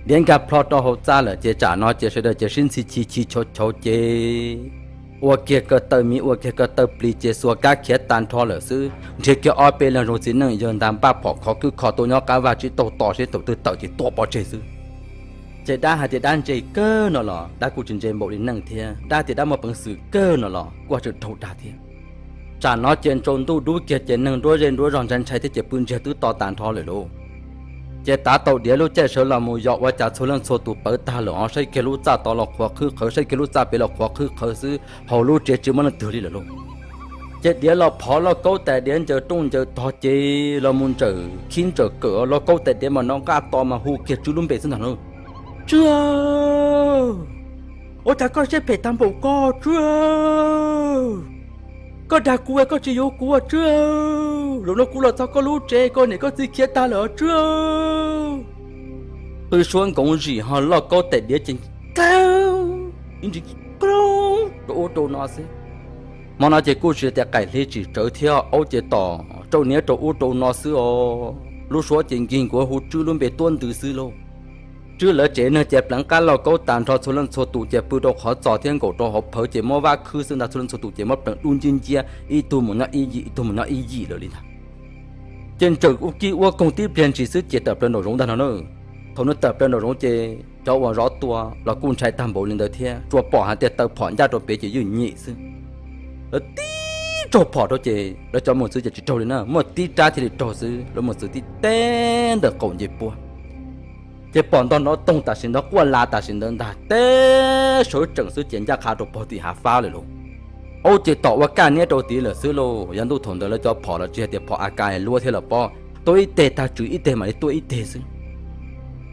Diav nkag plho rau hauv txaj lawm ces tsam no ces sawv daws ces sib ntxhi chiv chiv chauv chauv ces ua kiag ko taw miv ua kiag ko taw plis ces xuas kab khiav tag nrho lawm xwb. Nrhiav kiag ob peb leeg zoo txiv neej yawg ntag npaj phom khov khwb kho tuaj nyob qab vaj tsib taug tos seb tus twg tawm ces tua pov tseg xwb. Ces dab hais tias dab ntse kawg no los dab kuj tsis ntse npaum li neeg thiab, dab tias dab muaj peev xwm kawg no los kuj tseem raug dag thiab. Tsam no ces tsaus ntuj dub kiag ces neeg nruab zej nruab zog ntshai ntshai thiab ces pw ntsiag twb to tas nrho lawm lauj. Ces tav tau diav lub caij sawv los mus yos ua cas txhua leej txhua tus pawv tag lawm os, saib kiag lub txaj tod los qhuav qhwb qhawv, saib kiag lub txaj pem los qhuav qhwb qhawv xwb, hauv lub tsev tsis muaj leej twg li lawm lauj. Ces diav los phov lauj kaub tais diav ncaws rooj ncaws tog ces los mus ntsawm khib ntsawm kawm lauj kaub tais diav mas nov nqaj to mas hu kiag tswb lub npe xwb ntag lauj. Tswb, ua cas koj siab phem tag npaum ko tswb? Koj dag kuv koj tsis yuav kuv tswb. Zaum no kuv los txog koj lub tsev koj niam koj txiv khiav tag lawm tswb. Qw suab nkoov zim ho lauj kaub tais diav ces ib ntsis rau ub rau no xwb. Hmo no ces kuj tsis tias qaim hli tsis tsawv thiab, aub ces tom rau niab rau ub rau no xwb os. Lub suab ces nkig nkuav hu tswb lub npe tuab ntws xwb lauj. Tswb lawv tsev neeg ces pleev qab lauj kaub tas nrho txhua leej txhua tus ces pw rau qhov txos thiab nkaum rau hauv phawv ces muab vab khwb xwb ntag, txhua leej txhua tus ces muab pleev dub nciab nciab, ib tug mus nyob ib yim ib tug mus nyob ib yim lawm li ntag. Ces ntsawm ua kij ua koog tib pliag ntsis xwb ces tawm plaws nraum zoov ntag no na. Thaum nws tawm plaws nraum zoov ces cov uas zov tua los kuj ntshai tag npaum li ntawd thiab, tsuas pom hais tias taw phom ncaj rau pem ces ywj nyim xwb. Lawv tib raug phom rau ces lawv cov mus txwv ces tsis raug li na, muaj tib rab thiaj li raug xwb, lawv mus txwv tib teb ntawm qaum nce puab. Ces pom ntog nrov toog tam sim ntawd, quaj la tam sim ntawd ntag, teb sawv tsees xwb ces ncaj qha rau pog tim hav fab lawm lauj. Aub ces tom ua kaj niab rau tid lawm xwb lauj. Yav ntuj thaum ntawd lawv cov phom los tsis hais tias phom A K luab thiab los pob, tuaj ib teg tag tswm ib teg mam li tuaj ib teg xwb.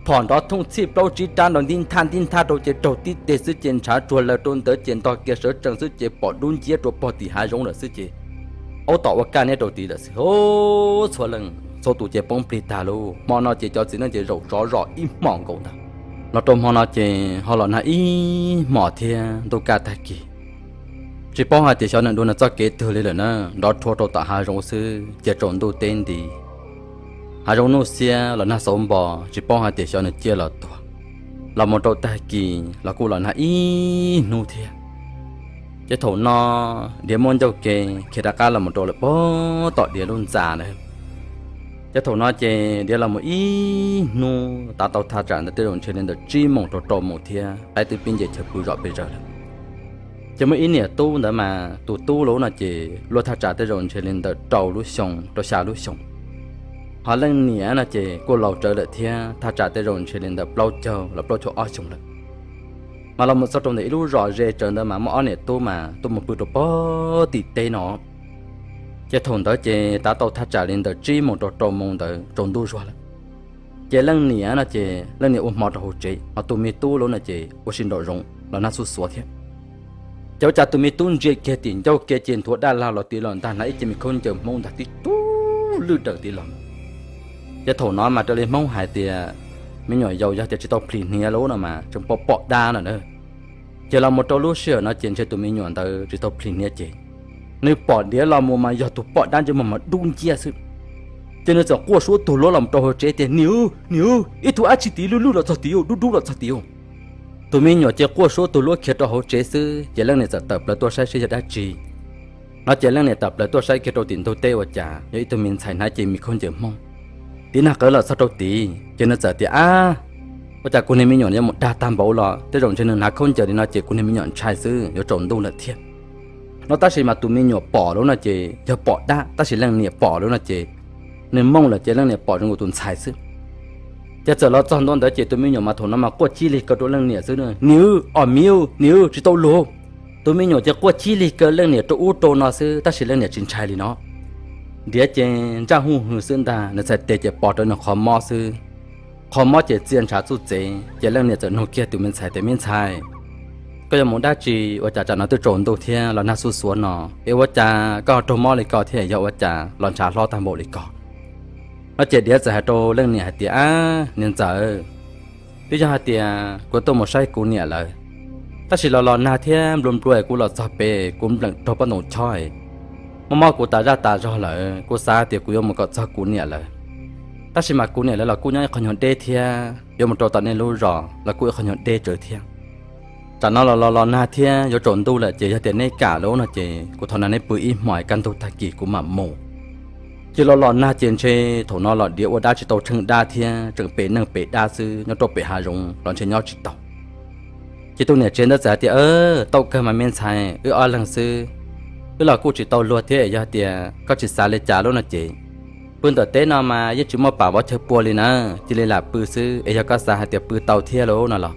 Phom nrov thooj txhij plaub tsib rab nrov ntib nthaj ntib nthaj rau ces raug tib teg xwb ces ntshav tsuag lawg rau ntawd ces ntog kiag sawv tsees xwb ces pom dub nciab rau pog tim hav zoov lawm xwb ces aub tom ua kaj niab rau tid lawm xwb. Txhua leej txhua tus ces poob plig tag lauj. Hmo no ces cov txiv neej ces zaum tsov zom ib hmos nkaus ntag. Los rau hmo no ces ho los nag ib hmos thiab ntuj kaj tag kis. Tsis paub hais tias xyov nws dua nws txoj kev twg li lawm na, nrov rhuav rau tom hav zoov xwb ces tsaus ntuj teb nti. Hav zoov nuj xiab los nag xauv npo, tsis paub hais tias xyov nws ciaj los tuag. Los mus rau tag kis los kuj los nag ib hnub thiab. Ces thaum no Diav muaj ncauj ke khiav rov qab los mus rau lawm pog tom Diav lub ntxa na. Ces thaum no ces Diav los mus ib hnub tav tau thaj tsam ntawd tej zaum ntshe li ntawm tsib moos rau rau moos thiab, qaib twb pib nce chaw pw zom pes zaws lawm. Ces muaj ib niam tub ntawd mas tus tub lub no ces luaj thaj tsam tej zaum ntshe li ntawm rau lub xyoo rau xya lub xyoo. Ho leej niam no ces kuj laus tsawv lawm thiab, thaj tsam tej zaum ntshe li ntawm plaub caug los plaub caug ob xyoo lawm. Mas los mus txog rau ntawm ib lub zos ze tsawv ntawd mas muaj ob niam tub mas tuaj mus pw rau pog tim teb no. Ces thaum ntawd ces tav tau thaj tsam li ntawm tsib moos rau rau moos ntawd tsaus ntuj zuag lawm. Ces leej niam no ces leej niam ua hmo rau hauv tsev, ho tus me tub lub no ces ua si nraum zoov los nag xuj xuav thiab. Ces ua cas tus me tub ntsia kiag tim ncauj ke ces nthuav dab lag los tid los ntag, hnav ib ce me khaub ncaws Hmoob ntag tib tug lwj daws tid los. Ces thaum no mas raws li Hmoob hais tias me nyuam yaus yog tias tsis tau plhis hniav lub no mas tseem pom pom dab no na. Ces los mus rau lub sij hawm no ces ntshe tus me nyuam ntawd tsis tau plhis hniav ces nws pom Diav los mus mas yog tus pom dab ntsej muag mas dub nciab xwb. Ces nws txawm quaj suab tuag luab los rau hauv tsev tias, Niam, niam, ib tug dab tsi tid lwj lwj los txog tid, dub dub los txog tid. Tus me nyuam ces quaj suab tuag luab khiav rau hauv tsev xwb, ces leej niam txawm tawm plaws tuaj saib seb yog dab tsi. No ces leej niam tawm plaws tuaj saib kiag rau tim ntug teb ua cas yog ib tug me ntxhais hnav ib ce me khaub ncaws Hmoob. Tiv nag qawv los txog rau tid ces nws txawm tias, Ab, ua cas kuv niag me nyuam yuav mus dag tag npaum los, tej zaum ntshe nws hnav khaub ncaws li no ces kuv niag me nyuam ntshai xwb, yuav tsaus ntuj lawm thiab. No tab sis mas tus me nyuam pom lub no ces yog pom dab, tab sis leej niam pom lub no ces nws mooj lawm ces leej niam pom zoo nkaus tus ntxhais xwb. Ces txawm los txog ntua ntawd ces tus me nyuam mas thaum no mas quaj chib lig kaw rau leej niam xwb, Niam, os miv, niam, tsis tau luag. Tus me nyuam ces quaj chib lig kaw leej niam rau ub rau no xwb, tab sis leej niam tsis ntshai li no. Diav ces ntsaj huj hwm xwb ntag, nws txhais tes ces pos rau nws qhov mob xwb. Qhov mob ces txia ntshav txuj txev, ces leej niam txawm nug kiag tus me ntxhais tias, Me ntxhais, koj yuav mus dab tsi ua cas tsam no twb tsaus ntuj thiab los nag xuj xuav no, es ua cas koj ho raug mob li ko thiab yog ua cas los ntshav hlob tag npaum li ko? No ces Diav txawm hais rau leej niam hais tias, Ab, niam ntxawm, twb yog hais tias kuv tuaj mus saib kuv niam lawm, tab sis los los nag thiab nplua nplua kuv los txog pem kuv npleem raug pob ntoo chob, Mob mob kuv tas zaj tas zog lawm, kuv xav tias kuv yuav mus kom txog kuv niam lawm. Tab sis mas kuv niam lawv los kuj nyob ib qho nyuag deb thiab, yuav mus rau tom nej lub zos los kuj ib qho nyuag deb tsawv thiab. Tsam no los los los nag thiab yuav tsaus ntuj lawm ces yog tias neb kam lawm no ces kuv thov nrog neb pw ib hmos, kaj ntug tag kis kuv mam mus. Ces los los nag ces ntshe thaum no los diav ua dab tsis tau tsheej dab thiab tseem pem neeg pem dab xwb, nyob rau pem hav zoov los ntshe nyob tsis tau. Ces tus niam tsev ntawd txawm hais tias, Tau kawg mas me ntxhais, wb ob leeg xwb, wb los kuj tsis tau luag thiab, yog tias koj tsis xav li cas lub no ces pw ntawm teb no mas yeej tsis muaj pam vov chaw pua li na, cia li lam pw xwb es yog koj xav hais tias pw tau thiab lub no los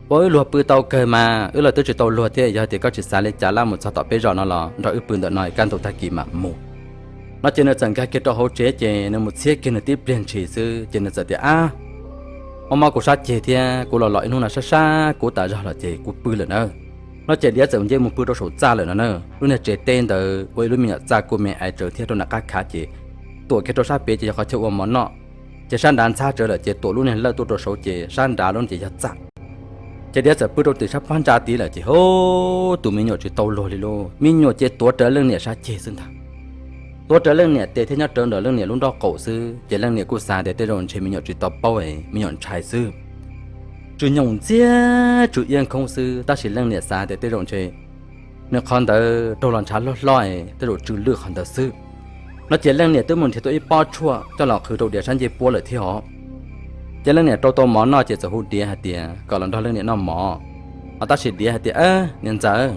ua wb luag pw tau kawg mas, wb los twb tsis tau luag thiab, yog tias koj tsis xav li cas laj mus txog tom peb zos no los nrog wb pw ntawm no kaj ntug tag kis mam mus. No ces nws txawm nkag kiag rau hauv tsev ces nws mus txhiab kiag nws tib pliag ntshis xwb ces nws txawm tias, Ab, mob mob kuv sab ceg thiab kuv los los ib hnub no sab sab kub tas zog lawm ces kuv pw lawm na. No ces Diav txawm nce mus pw rau saum txaj lawm no na. Lub niag tsev teb ntawd ua ib lub me nyuam txaj kuj me aiv tsawv thiab rau nram qab khav ces tuam kiag rau sab pem ces yog qhov chaw ua mov noj. Ces sab nrad ntxhab tsawv lawm ces tuam lub niag lawj tuaj rau saud ces sab nrad lub ces yog txaj. Ces Diav txawm pw rau tim sab phab ntsa tid lawm ces hub, tus me nyuam tsis tau luag li lauj. Me nyuam ces tuav rawv leej niam sab ceg xwb ntag. Tuav rawv leej niam tes thiab nyob rawv ntawm leej niam lub nraub qaum xwb ces leej niam kuj xav tias tej zaum ntshe me nyuam tsis tau paub es me nyuam ntshai xwb. Tsw nyoos ntxiag tsw iab nkhoob xwb, tab sis leej niam xav tias tej zaum ntshe nws qhov ntawd raug los ntshav hlob hlob es tej zaum tsw lwj qhov ntawd xwb. No ces leej niam twb mus nrhiav tau ib pob tshuaj coj los qhwv rau Diav sab ncej puab lawm thiab os. Ces leej niam rau tau mov noj ces txawm hu Diav hais tias kom los nrog leej niam noj mov. Ho tab sis Diav hais tias, Niam ntxawm,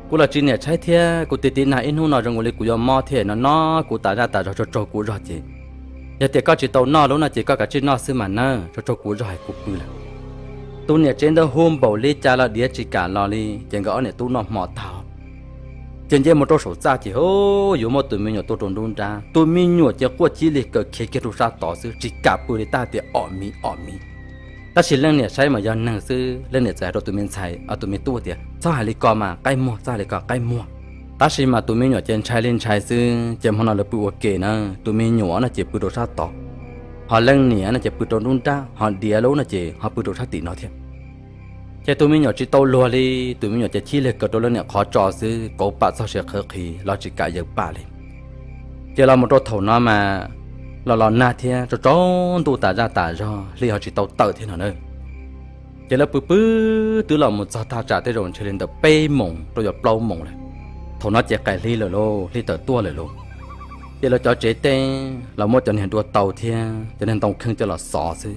kuv los tsis niam tshaib thiab kuv tiv tiv nag ib hnub no zoo nkaus li kuv yuav mob thiab no no, kuv tas zaj tas zog tsaug tsaug kuv zog ces yog tias koj tsis tau noj lub no ces koj kav tsij noj xwb mas nawb, tsaug tsaug kuv zog es kuv pw lawm. Tus niam tsev ntawd hu npaum li cas los Diav tsis kam los li ces nkawd ob niam tub noj hmo tag ces nce mus rau saum txaj ces hub, yuav muaj tus me nyuam tuaj rau nruab nrab. Tus me nyuam ces quaj cia li kaw khiav kiag rau sab tod xwb, tsis kam pw li, tab tias om miv om miv. Tab sis leej niam saib mas yog neeg xwb, leej niam txawm hais rau tus me ntxhais, tus me tub tias, Txhob hais li ko mas qaib muag, txhob hais li ko qaib muag. Tab sis mas tus me nyuam ces ntshai li ntshai xwb ces hmo no lawv pw ua ke na, tus me nyuam no ces pw rau sab tod, ho leej niam no ces pw rau nruab nrab, ho Diav lub no ces ho pw rau sab tim no thiab. Ces tus me nyuam tsis tau luag li, tus me nyuam ces cia li kaw rau leej niam qhov tso xwb, kauv pam txog siav qhawv qhis los tsis kam yaws pam li. Ces los mus rau thaum no mas los los nag thiab tsaus tsaus ntuj tas zaj tas zog, hli ho tsis tau tawm thiab no na. Ces lawv pw pw twb los mus txog thaj tsam tej zaum ntshe li ntawm peb moos rau yog plaub moos lawm. Thaum no ces qaim hli lawm lauj, hli tawm tuaj lawm lauj. Ces lawv cov tsev teb los muab cov niag dua tau thiab cov niag ntoo kheej coj los xov xwb.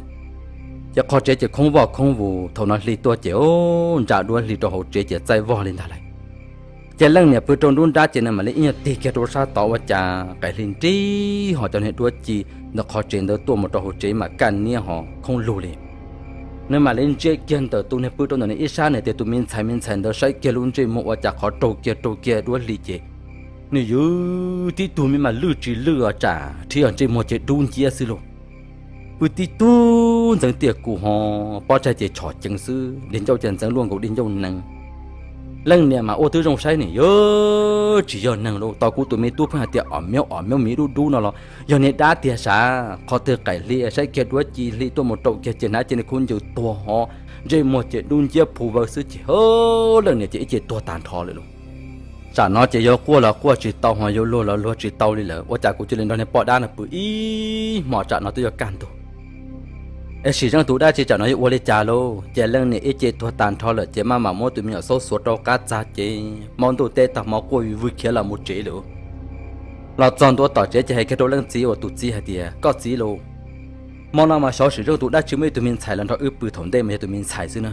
Ces qhov tsev ces khoob voj khoob vus, thaum no hli tuaj ces ub, ntsa duab hli rau hauv tsev ces txaij vog li ntag lauj. Ces leej niam pw rau nruab nrab ces nws mam li ib nyuag tig kiag rau sab tod ua cas qaim hli nrib ho cov niag duab ci ntawm qhov tsev ntawd tuaj mus rau hauv tsev mas kaj niab ho khoob lug li. Nws mam li ntsia kiag ntawm tus niag pw rau ntawm nws ib sab nws tias tus me ntxhais me ntxhais ntawd saib kiag lub ntsej muag ua cas qhov raug kiag raug kiag duab hli ces nws yws tib tug me mas lwj tsis lwj os, tsam rhib os ntsej muag ces dub nciab xwb lauj. Pw tib tug ntxeev tiaj kus ho pob tsaig ces tshom ceev xwb, dej ncauj ces ntxeev luaj nkaus dej ncauj nees. Leej niam mas ua twb zoo saib nim yog tsis yog neeg lauj, tos kuv tus me tub pheej hais tias om miaub om miaub miv dub dub no los yog niag dab tiag sav. Qhov twg qaim hli saib kiag duab ci hli tuaj mus rau kiag ces hnav ces nws khuj ncaws tuag ho ntsej muag ces dub nciab phu vawv xwb ces leej niam ces ib ce tuag tag nrho lawm lauj. Tsam no ces yuav quaj los quaj tsis tau ho yuav luag los luag tsis tau li lawm, ua cas kuv cia li nrog niag poj dab no pw ib hmos tsam no twb yuav kaj ntug. Es sim zeej tus dab tsi tsam no yuav ua li cas lauj? Ces leej niam ib ce tuag tag nrho lawm ces maj mam muab tus me nyuam xaub xuav rau qab txag ces hmo ntuj teb tag hmo quaj vwg khiav los mus tsev lawm. Los txog ntua tom tsev ces hais kiag rau leej txiv uas tus txiv hais tias, Koj txiv lauj, hmo no mas xyov sim zeej tus dab tsi muaj ib tug me ntxhais los nrog wb pw, thaum ntej mas yog tus me ntxhais xwb na.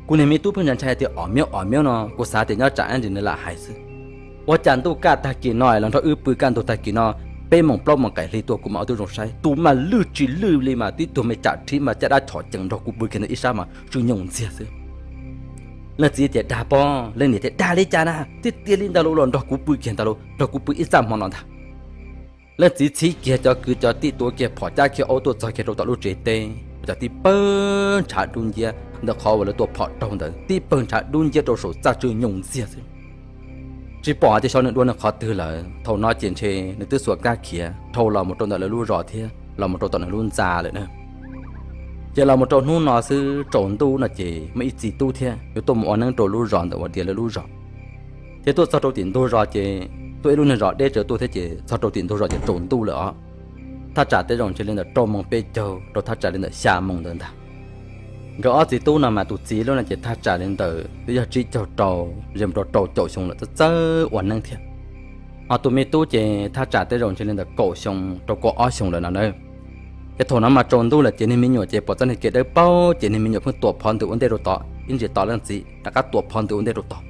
Kuv niag me tub pheej ntshai ntshai tias om miaub om miaub no, kuv xav tias nyob tsam ib ntsis nws lam hais xwb. Ua cas ntuj kaj tag kis no los nrog wb pw kaj ntug tag kis no, peb moos plaub moos qaim hli tuaj kuv mam ua tib zoo saib tus mas lwj tsis lwj li mas tib tug me tsam rhib mas caj dab chom cees nrog kuv pw kiag ntawm ib sab mas tsw nyoos ntxiag xwb. Leej txiv tias, Dag pob. Leej niam tias, Dag li cas na, tiag tiag li ntawd los nrog kuv pw kiag ntawd los nrog kuv pw ib txaj hmo no ntag. Leej txiv txhib kiag cov kwv cov tij tuav kiag phom cab kiag aub tuaj txog kiag rau tom lub tsev teb, cov tib pawg ntshav dub nciab ntawm qhov uas lawv tua phom raug ntawd, tib pawg ntshav dub nciab rau saum txaj tsw nyoos ntxiag xwb. Tsis pom tias xyov nws dua nws qhov twg lawm. Thaum no ces ntshe nws twb xuas kab khiav dhau los mus rau ntawm lawv lub zos thiab los mus rau tom nws lub ntxa lawm na. Ces los mus rau hnub no xwb tsaus ntuj no ces muaj ib txiv tub thiab yuav tuaj mus ua neeb rau lub zos ntawm uas tias lawv lub zos. Ces tuaj txog rau tim ntug zos ces tuaj ib lub niag zos deb tsawv tuaj thiab ces txog rau tim ntug zos ces tsaus ntuj lawm os. Thaj tsam tej zaum ntshe li ntawm rau moos peb caug rau thaj tsam li ntawm xya moos ntawd ntag. Nkawd ob txiv tub no mas tus txiv lub no ces thaj tsam li ntawm twb yog tsib caug rau, ze mus rau rau caum xyoo lawm, txawj txawj ua neeb thiab. Ho tus me tub ces thaj tsam tej zaum ntshe li ntawm kaum xyoo rau kaum ob xyoos lawm no na. Ces thaum no mas tsaus ntuj lawm ces niag me nyuam ces pom txoj niag kev dawb paug ces niag me nyuam pheej tuam phov ntws ua ntej rau tod, ib ntsis tos leej txiv rov qab tuam phov ntws ua ntej rau tod.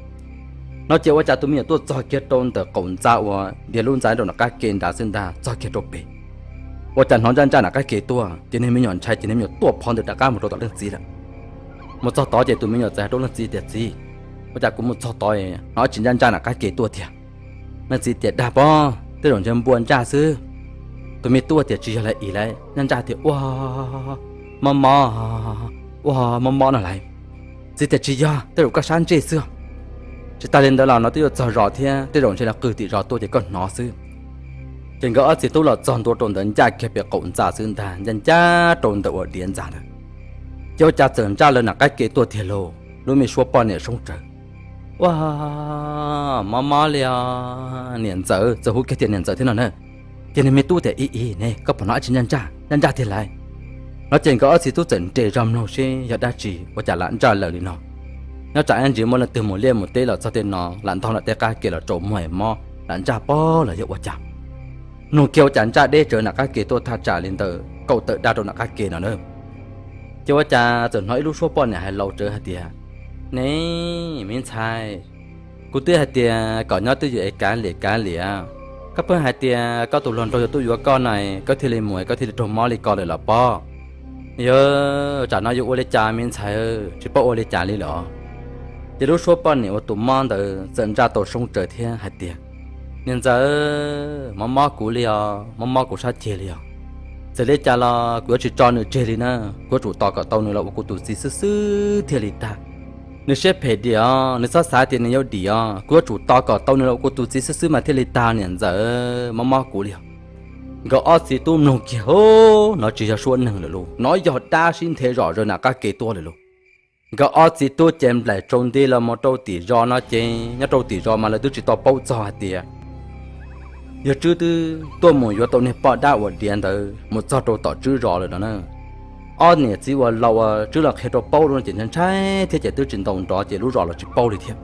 No ces ua cas tus me nyuam tuaj txog kiag rau ntawm qaum ntxa uas diav lub ntxa rau nram qab ke nrad xwb ntag, txog kiag rau pem. Ua cas hnov ntsaj ntsaj nram qab ke tuaj ces niag me nyuam ntshai ces niag me nyuam tuaj phov ntws rov qab mus rau tom leej txiv lawm. Mus txog tod ces tus me nyuam txawm hais rau leej txiv tias, Txiv, ua cas kuv mus txog tod hnov tsis ntsaj ntsaj nram qab ke tuaj tiag? Leej txiv tias, Dag pob, tej zaum ntshe npua ntsaj xwb. Tus me tub tias, Tsis yog lawm, ib lawm, ntsaj ntsaj tias ua mob mob, ua mob mob no lawm. Txiv tias, Tsis yog, tej zaum koj sab ntsej xwb. Tsis tas li ntawd los no twb yuav txog zos thiab, tej zaum ntshe los qw tim zos tuaj ces koj hnov xwb. Ces nkawd ob txiv tub los txog ntua rau ntawd ncaj kiag pem qaum ntxa xwb ntag, ncaj ncaj rau ntawm uas diav ntxa ntawd. Ces ua cas txawm ntsaj lawv nram qab ke tuaj tiag lauj, lub me suab poj niam soob tsawv. Ua mob mob li os niam ntxawm, txawm hu kiag tias niam ntxawm thiab no na. Ces niag me tub tias, Ib ib ne, koj pom hnov dab tsi ntsaj ntsaj, ntsaj ntsaj tiag lawm. No ces nkawd ob txiv tub txawm nres zog mloog seb yog dab tsi ua cas lam ntsaj lawm li no. Nyob tsam ib ntsis muaj leej twg mus liaj mus teb los txog tej no lam ntog lam tej qab ke los tsaus muag mob lam ntsaj pob los yog ua cas. Mloog kiag ua cas ntsaj deb tsawv nram qab ke tuaj thaj tsam li ntawm kaum tawm daj rau nram qab ke no na. Ces ua cas txawm hnov ib lub suab poj niam hais laus tsawv hais tias, Ne, me ntxhais, kuv twb hais tias kom nyob twj ywm es kav liam kav liam, koj pheej hais tias koj tus hluas nraug yuav tuaj yuav koj na, koj thiaj li mus koj thiaj li raug mob li ko lawm los pob. Yog tsam no yuav ua li cas me ntxhais, tsis paub ua li cas li lawm. Ces lub suab poj niam uas tus mob ntawd txawm ntsaj tau soob tsawv thiab hais tias, Niam ntxawm, mob mob kuv li os, mob mob kuv sab ceg li os. Txawm li cas los kuv yuav tsis tso nws tseg li na, kuv yuav tsum tos kom tau nws los ua kuv tus txiv xwb xwb thiaj li tag. Nws siab phem diam os, nws txhob xav tias nws yuav dim os, kuv yuav tsum tos kom tau nws los ua kuv tus txiv xwb xwb mas thiaj li tag niam ntxawm, mob mob kuv li os. Nkawd ob txiv tub mloog kiag, Hnov tsis yog suab neeg lawm lauj, hnov yog dab sib nthe zom zaws nram qab ke tuaj lawm lauj. Nkawd ob txiv tub ces nplaim tsaus nti los mus rau tim zos no ces nyob rau tim zos mas lawv twb tsis tau paub txog hais tias yog Tswb twb tuaj mus yuav tau niag poj dab uas diav ntawd mus txog rau tom Tswb zos lawm no na. Ob niam txiv uas laus uas Tswb los qhia rau paub lawm no ces ntshai ntshai thiab ces twb tsis ntaus nrov ces lub zos los tsis paub li thiab.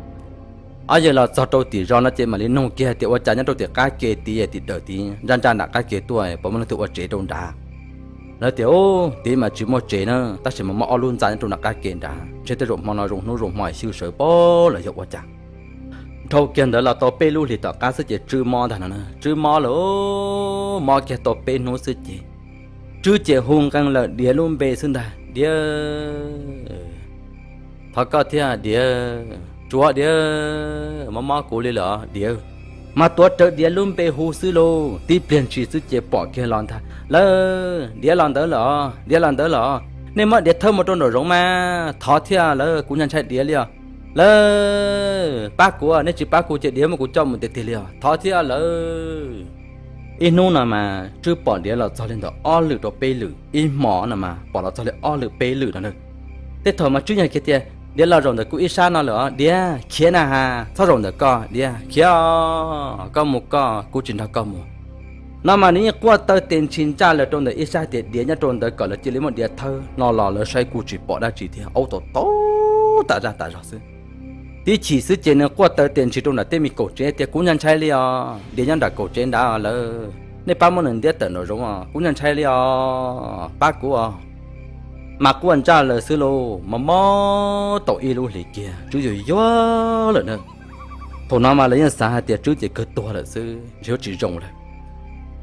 Ob yawg los txog rau tim zos no ces mam li noog kiag hais tias ua cas nyob rau tim qab ke tid tim dawm tid ntsaj ntsaj nram qab ke tuaj, puas muaj leej twg ua tsev rau nrad? Lawv tias, Ub, tid mas tsis muaj tsev na, tab sis mas muaj ob lub ntxa nyob rau nram qab ke nrad, ntshe tej zaum hmo no zoo hnub zoo hmo xyw sawv pob los yog ua cas. Dhau kiag ntawd los tau peb lub hlis tom qab xwb ces Tswb mob ntag no na. Tswb mob lawm, mob kiag tau peb hnub xwb ces Tswb ces hu nqee lawm diav lub npe xwb ntag, Diav, thov koj thiab Diav, tsuav Diav, mob mob kuv li lawm Diav. Mas tuav rawv diav lub npe hu xwb lauj, tib pliag ntshis xwb ces pom kiag los ntag, Lawv, diav los ntawd lawm, diav los ntawd lawm, nej muab diav thawb mus rau nraum zoov mas, thov thiab lawv, kuv ntshai ntshai diav li os. Lawv, pab kuv, nej tsis pab kuv ces diav muab kuv coj mus tiag tiag li os, thov thiab lawv. Ib hnub no mas Tswb pom diav los txog li ntawm ob lwm rau peb lwm, ib hmo no mas pom los txog li ob lwm peb lwm no na. Tej thaum mas Tswb yeej kiag tias, Diav los zaum ntawm kuv ib sab no lawm os, diav khiav na has, txhob zaum ntawm koj, diav khiav, koj mus koj, kuv tsis nrog koj mus. No mas nws yeej quaj taw tes ntshis ntsaj lawm rau ntawm ib sab tias diav nyob rau ntawd kom lawv cia li muab diav thawb no los lawv saib kuj tsis pom dab tsi thiab, aub tau tau tas zaj tas zog xwb. Tib chim xwb ces nws quaj taw tes ntshis rau nram tej me kaum tsev tias, Kuv ntshai ntshai li os, diav nyob nram kaum tsev nrad lawm, nej pab muab nws ntiab tawm nraum zoov os, kuv ntshai ntshai li os, pab kuv os. Mas quaj ntsaj lawm xwb lauj, mas mob tau ib lub hlis kiag Tswb yuag yuag lawm na. Thaum no mas lawv yeej xav hais tias Tswb ces kawg tuag lawm xwb, ntshe yuav tsis zoo lawm.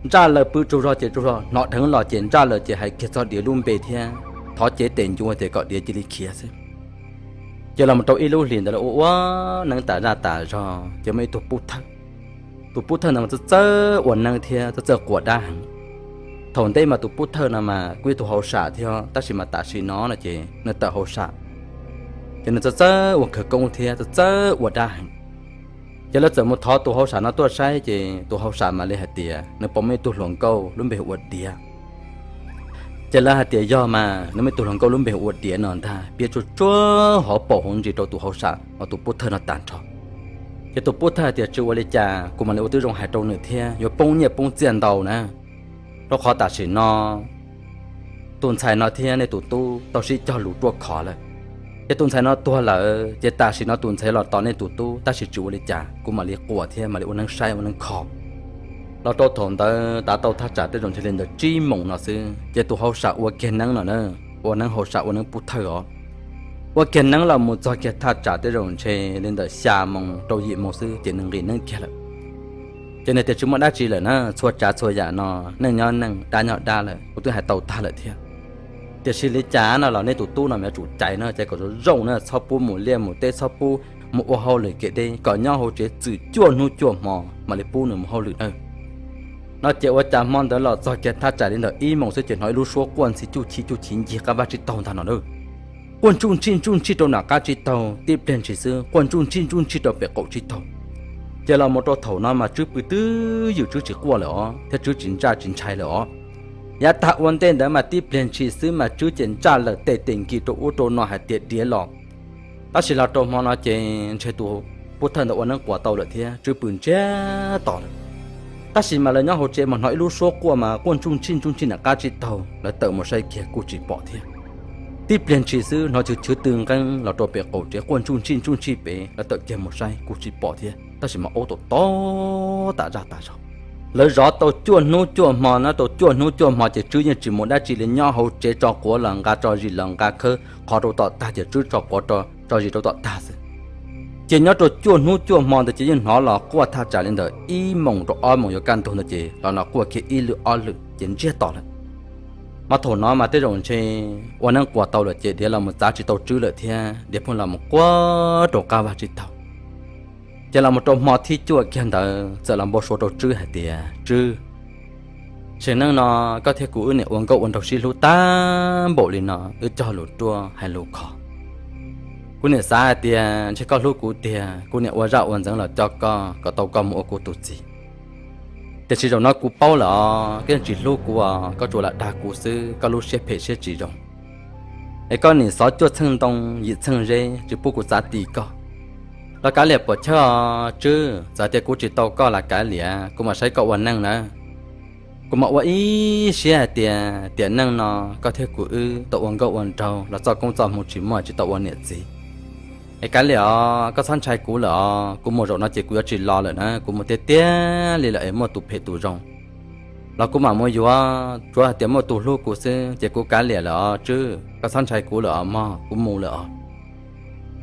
Ntsaj lawm pw tsaug zog ces tsaug zog, hnov dheev los ces ntsaj lawm ces hais kiag txog diav lub npe thiab thov cev tes ncua tias kom diav cia li khiav xwb. Ces los mus rau ib lub hlis ntawd lawv ua ua neeb tas zaj tas zog ces muaj ib tug pub thawj. Tus pub thawj ntawd mas txawj txawj ua neeb thiab txawj txawj quas dab heev. Thaum ntej mas tus pub thawj no mas kuj yog tus hauj sam thiab, tab sis mas tam sim no no ces nws tawm hauj sam, ces nws txawj txawj ua khawv koob thiab txawj txawj ua dab heev. Ces lawv txawm mus thov tus hauj sam no tuaj saib, ces tus hauj sam mam li hais tias nws pom muaj ib tug hluas nkauj lub npe hu ua Diav. Ces lawv hais tias yog mas, nws muaj ib tug hluas nkauj lub npe hu ua Diav no ntag, piav tsuag tsuag hauv paus hauv ntsis rau tus hauj sam uas tus pub thawj no tag nrho. Ces tus pub thawj hais tias, Tsis ua li cas, kuv mam li ua tib zoo hais rau nws thiab, yuav poob nyiaj poob txiaj ntau na. Rau qhov tam sim no tus ntxhais no thiab nej tus tub tau sib cog lus ruaj khov lawm. Ces tus ntxhais no tuag lawm ces tam sim no tus ntxhais los tos nej tus tub, tab sis tsis ua li cas, kuv mam li quas thiab mam li ua neeb saib ua neeb kho. Los rau thaum ntawd tav tau thaj tsam tej zaum ntshe li ntawm tsib moos no xwb, ces tus hauj sam ua kiag neeb no na, ua neeb hauj sam ua neeb pub thawj os, ua kiag neeb los mus txog kiag thaj tsam tej zaum ntshe li ntawm xya moos rau yim moos xwb ces nws nqis neeb kiag lawm. Ces nws tias, Tsis muaj dab tsi lawm na, txhua tsav txhua yam no neej nyob neej, dab nyob dab lawm, kuv twb hais tau tag lawm thiab. Tiam sis li cas no los nej tus tub no mas yuav tsum caiv no, caiv kom zoo zoo na, txhob pub mus liaj mus teb, txhob pub mus ua hauj lwm kev deb, kom nyob hauv tsev txwm cuaj hnub cuaj hmo mam li pub nws mus hauj lwm na. No ces ua cas hmo ntawd los txog kiag thaj tsam li ntawm ib moos xwb ces hnov ib lub suab quaj ntxhi cuj chiv cuj chiv ncig qab vaj tsib taug ntag no na. Quaj ntsuj ntsij ntsuj ntsij rau nram qab tsib taug, tib pliag ntshis xwb quaj ntsuj ntsij ntsuj ntsij rau pem qaum tsib taug. Ces los mus rau thaum no mas Tswb pw twb ywm, Tswb tsis quaj lawm os, thiab Tswb tsis ntsaj tsis ntshai lawm os. Yav tag ua ntej ntawd mas tib pliag ntshis xwb mas Tswb ces ntsaj lawm tes tes nkis rau ub rau no hais tias diav los. Tab sis los rau hmo no ces ntshe tus pub thawj ntawd ua neeb quas tau lawm thiab Tswb pw ntsiag to lawm. Tab sis mas lawv nyob hauv tsev mas hnov ib lub suab quaj mas quaj ntsuj ntsij ntsuj ntsij nram qab tsib taug, lawv tawm mus saib kiag kuj tsis pom thiab. Tib pliag ntshis xwb hnov chwv chwv tw nqeeb los rau pem qaum tsev quaj ntsuj ntsij ntsuj ntsij pem, lawv tawm kiag mus saib kuj tsis pom thiab, tab sis mas ub tau tob tas zaj tas zog. Lawv zov tau cuaj hnub cuaj hmo, nyob rau cuaj hnub cuaj hmo ces Tswb yeej tsis mus dab tsi li, nyob hauv tsev tso quav los nqa, tso zis los nqa, khawb qhov rau tom tag ces Tswb tso quav, tso zis rau tom tag xwb. Ces nyob rau cuaj hnub cuaj hmo ntawd ces yeej hnov los quaj thaj tsam li ntawm ib moos rau ob moos yuav kaj ntug ntawd ces los no quaj kiag ib lwm ob lwm ces ntsiag to lawm. Mas thaum no mas tej zaum ntshe ua neeb quas tau lawm ces diav los mus txav tsis tau Tswb lawm thiab, diav pheej los mus quaj rau qab vaj tsib taug. Ces los mus rau hmo thib cuaj kiag ntawd txawm los npau suav rau Tswb hais tias, Tswb, sim neej no koj thiab kuv wb niam ua nkauj ua nraug sib hlub tag npaum li no, wb cog lus ruaj hais lus kho. Kuv niam xav hais tias ntshe koj hlub kuv tiag, kuv niam ua zaj ua ntxeev los coj koj kom tau koj mus ua kuv tus txiv. Tiam sis zaum no kuv paub lawm os, koj yeej tsis hlub kuv os, koj tsuas lam dag kuv xwb, koj lub siab phem siab tsis zoo. Es koj nim xov cuaj txheej ntoo yim txheej zeb tsis pub kuv txav ti koj. Los kav liam pom chawj os Tswb, txawm tias kuv tsis tau koj los kav liam, kuv mam saib koj ua neej nawb. Kuv mam ua ib siab hais tias tiam neej no koj thiab kuv wb tau ua nkauj ua nraug los txoj koob txoj hmoo tsis muaj, tsis tau ua niam txiv. Es kav liam os, koj txhob ntshai kuv lawm os, kuv mus zaum no ces kuv yuav tsis los lawm na, kuv mus tiag tiag li lawm es muaj tus phem tus zoo los kuv mam mus yuav, tsuav hais tias muaj tus hlub kuv xwb ces kuv kav liam lawm os Tswb, koj txhob ntshai kuv lawm os mog, kuv mus lawm os.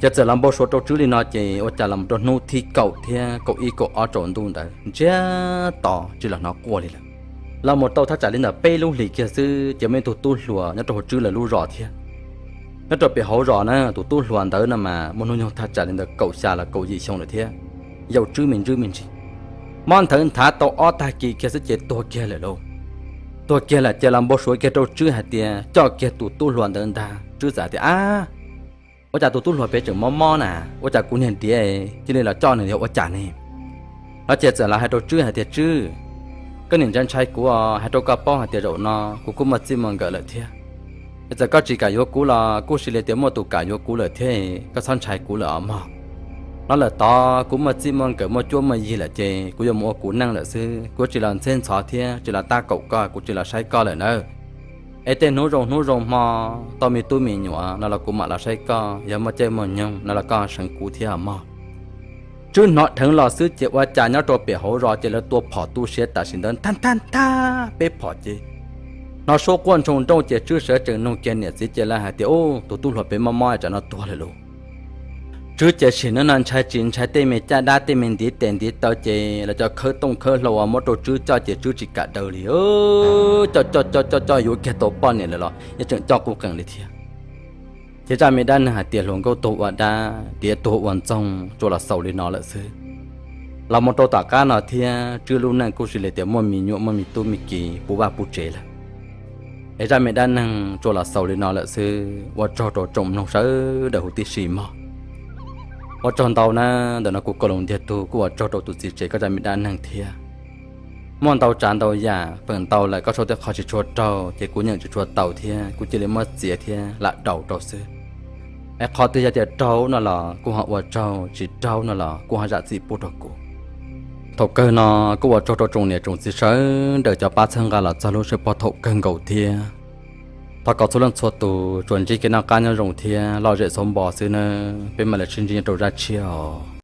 Ces txawm los npau suav rau Tswb li no ces ua cas los rau hnub thib kaum thiab kaum ib kaum ob tsaus ntuj ntawd ntsiag to tsis los hnov quaj li lawm. Los mus tau thaj tsam li ntawm peb lub hlis kiag xwb ces muaj ib tug tub hluas nyob rau hauv Tswb lawv lub zos thiab. Nyob rau pem hauv zos na, tus tub hluas ntawd no mas muaj hnub nyoog thaj tsam li ntawm kaum xya los kaum yim xyoo lawm thiab, yaum Tswb me ntsis me ntsis. Mob nthawv nthav tau ob tag kis kiag xwb ces tuag kiag lawm lauj. Tuag kiag lawm ces los npau suav kiag rau Tswb hais tias coj kiag tus tub hluas ntawd ntag. Tswb txawm tias, Ab, ua cas tus tub hluas pem tseem mob mob na, ua cas kuv niag diav cia li los coj nws yog ua cas ne? No ces txawm los hais rau Tswb hais tias, Tswb, koj niam ntshai ntshai kuv os, hais rau koj paub hais tias zaum no kuv kuj muaj txij muaj nkawm lawm thiab. Es txawm koj tsis kam yuav kuv los kuj sis li tias muaj tus kam yuav kuv lawm thiab, koj txhob ntshai kuv lawm os mog. No lawm tod kuv muaj txij muaj nkawm muaj cuab muaj yig lawm ces kuv yuav mus ua kuv neej lawm xwb, kuv tsis los ntxheb ntxhov thiab tsis los tab kaum koj, kuv tsis los saib koj lawm nawb. Es tej hnub zoo hnub zoo hmo tau me tub me nyuam no los kuv mam los saib koj, yog muaj caij muaj nyoog no los koj seev kuv thiab os mog. Tswb hnov dheev los xwb ces ua cas nyob rau pem hauv zos ces lawv tua phom tu siav tam sim ntawd ntag ntag ntag peb phom ces hnov suab quaj ntshoo nrauj ces Tswb sawv tsees nug kiag niam txiv ces lawv hais tias, Ub, tus tub hluas pem mob mob tsam no tuag lawm lauj. Tswb ces sim neej no ntshai tsis ntshai tej me caj dab tej me ntiv tes ntiv taw ces lawv cov khawb tooj khawb hlau uas muab rau Tswb coj ces Tswb tsis kam daws li. Coj coj coj coj coj yuav kiag tau poj niam lawm los yeej tseem coj quj qees li thiab. Ces zaj me dab neeg hais tias hluas nkauj tuag ua dab, diav tuag ua ntxoog tsuas los xaus li no lawm xwb. Los mus rau tom qab no thiab Tswb lub neej kuj sis li tias muaj me nyuam muaj me tub me ki puv vaj puv tsev lawm. Es zaj me dab neeg tsuas los xaus li no lawm xwb, ua tsaug rau tsoom mloog sawv daws huv tib si mog. Ua tsaug ntau na, ntawm no kuv Kauj Loos Ntiag Tug kuj ua tsaug rau tus txiv tsev koj zaj me dab neeg thiab. Muaj ntau tsav ntau yam feem ntau lawm koj sau tej qho tsis tshua raug ces kuv nyeem tsis tshua tau thiab kuv cia li muab txiav thiab lam daus rau xwb. Es qhov twg yog tias raug no los kuj ho ua tsaug, tsis raug no los kuj ho zam txim pub rau kuv. Thaum kawg no kuj ua tsaug rau tsoom niam tsoom txiv sawv daws cov pab txhawb nqa los txog lub sij hawm thaum kawg nkaus thiab. Thov kom txhua leej txhua tus tsuas ntsib kev noj qab nyob zoo thiab lom zem xauv npo xwb nawb, peb mam li sib ntsib nyob rau zaj tshiab os.